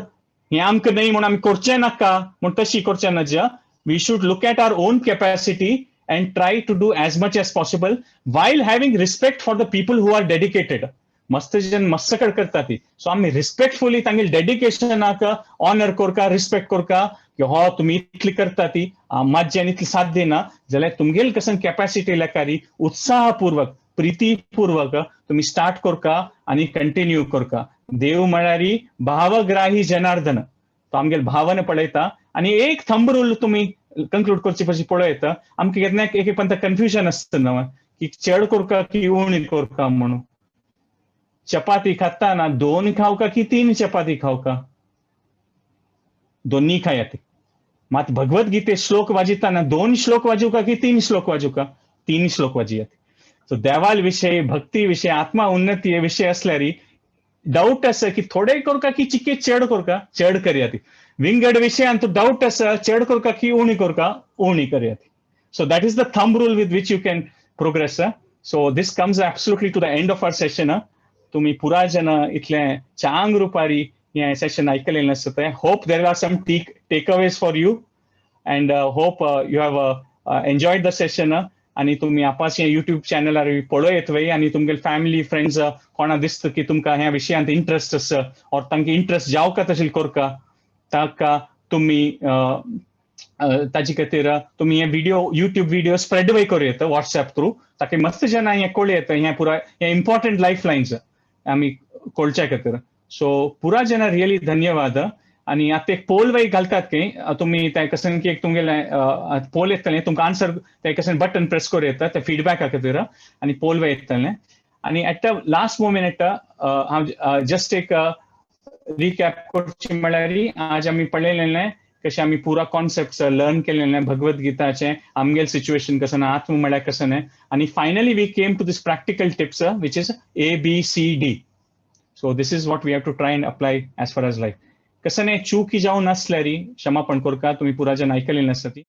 हें आमकां न्हय म्हूण आमी करचें नाका म्हूण तशी करचें ना. We should look at our own capacity and try to do as much as possible while having respect for the people who are dedicated. मस्त जन मस्त कड करता ती, सो आमी रिस्पेक्टफुली तांगेले डेडिकेशनाक ऑनर करका, रिस्पेक्ट करका की हो तुमी इतली करता ती, माज्यान इतली साध्य ना जाल्यार तुमगेल कसन कॅपॅसिटी लेखारी उत्साहपूर्वक, प्रितीपूर्वक तुमी स्टार्ट करका आनी कंटिन्यू करका. देव म्हळ्यार भावग्राही जनार्दन, तो आमगेल भावना पळयता. आनी एक थंब रूल तुमी कंक्लूड करचे पशी पळयता, आमकां केन्ना एक एक पंत कन्फ्युजन आसता न्हय की चड करका की उणी करका म्हणून. चपाती खाताना दोन खावका की तीन चपाती खावका? दोन्ही खायात. मात भगवत श्लोक वाजिताना दोन श्लोक वाजूका की तीन श्लोक वाजूका? तीन श्लोक वाजयात. सो देवाल विषय, भक्ती विषय, आत्मा उन्नती विषय असल्यारी डाऊट आसा की थोडे करका की चिके चड करका, चड करयात. विंगड विषयांत डाऊट आसा, चड करका की उणी करका? उणी करयात. So that is the thumb rule with which you can progress. So this comes absolutely to the end of our session. तुम्ही पुरा जन इतले चांग रुपारी हे सेशन ऐकलेलं आसता. Hope there are some takeaways for you and hope you have enjoyed the session. आणि तुम्ही आपास हे युट्यूब चॅनलार पळयत वय आणि तुमगे फॅमिली फ्रेंड्स कोणा दिसता की तुमकां ह्या विशयांत इंट्रस्ट आसा ऑर तांकां इंट्रस्ट जावका तशें करका, ताका तुमी ताजे खातीर तुमी हे व्हिडिओ, युट्यूब व्हिडिओ स्प्रेड वय करूं येता व्हॉट्सॅप थ्रू, ताकी मस्त जाणां हें कळूं येता. हें पुराय हे इम्पॉर्टंट लायफ लायन्स आमी कळच्या खातीर. सो पुरा जाणां रियली धन्यवाद. आनी आतां एक पोल वय घालतात की तुमी ते कसन की एक तुमगेले पोल येतले, तुमकां आन्सर ते कसन बटन प्रेस करूं येता ते फिडबॅका खातीर आनी पोल वय येतले. आनी एट the last moment हांव जस्ट एक रिकॅप करची म्हळ्यार आज आमी पळयलेलें कशें आमी पुरा कॉन्सेप्ट लर्न केलेले भगवत गीताचे, आमगेल सिच्युएशन कसं, आत्म म्हळ्यार कसं. आनी finally we came to this practical tips, which is A B C D. So this is what we have to try and apply as far as life. कसं नाही चूकी जावन नासल्यारी क्षमापण करका, तुमी पुरा जन आयकलें नासता ती.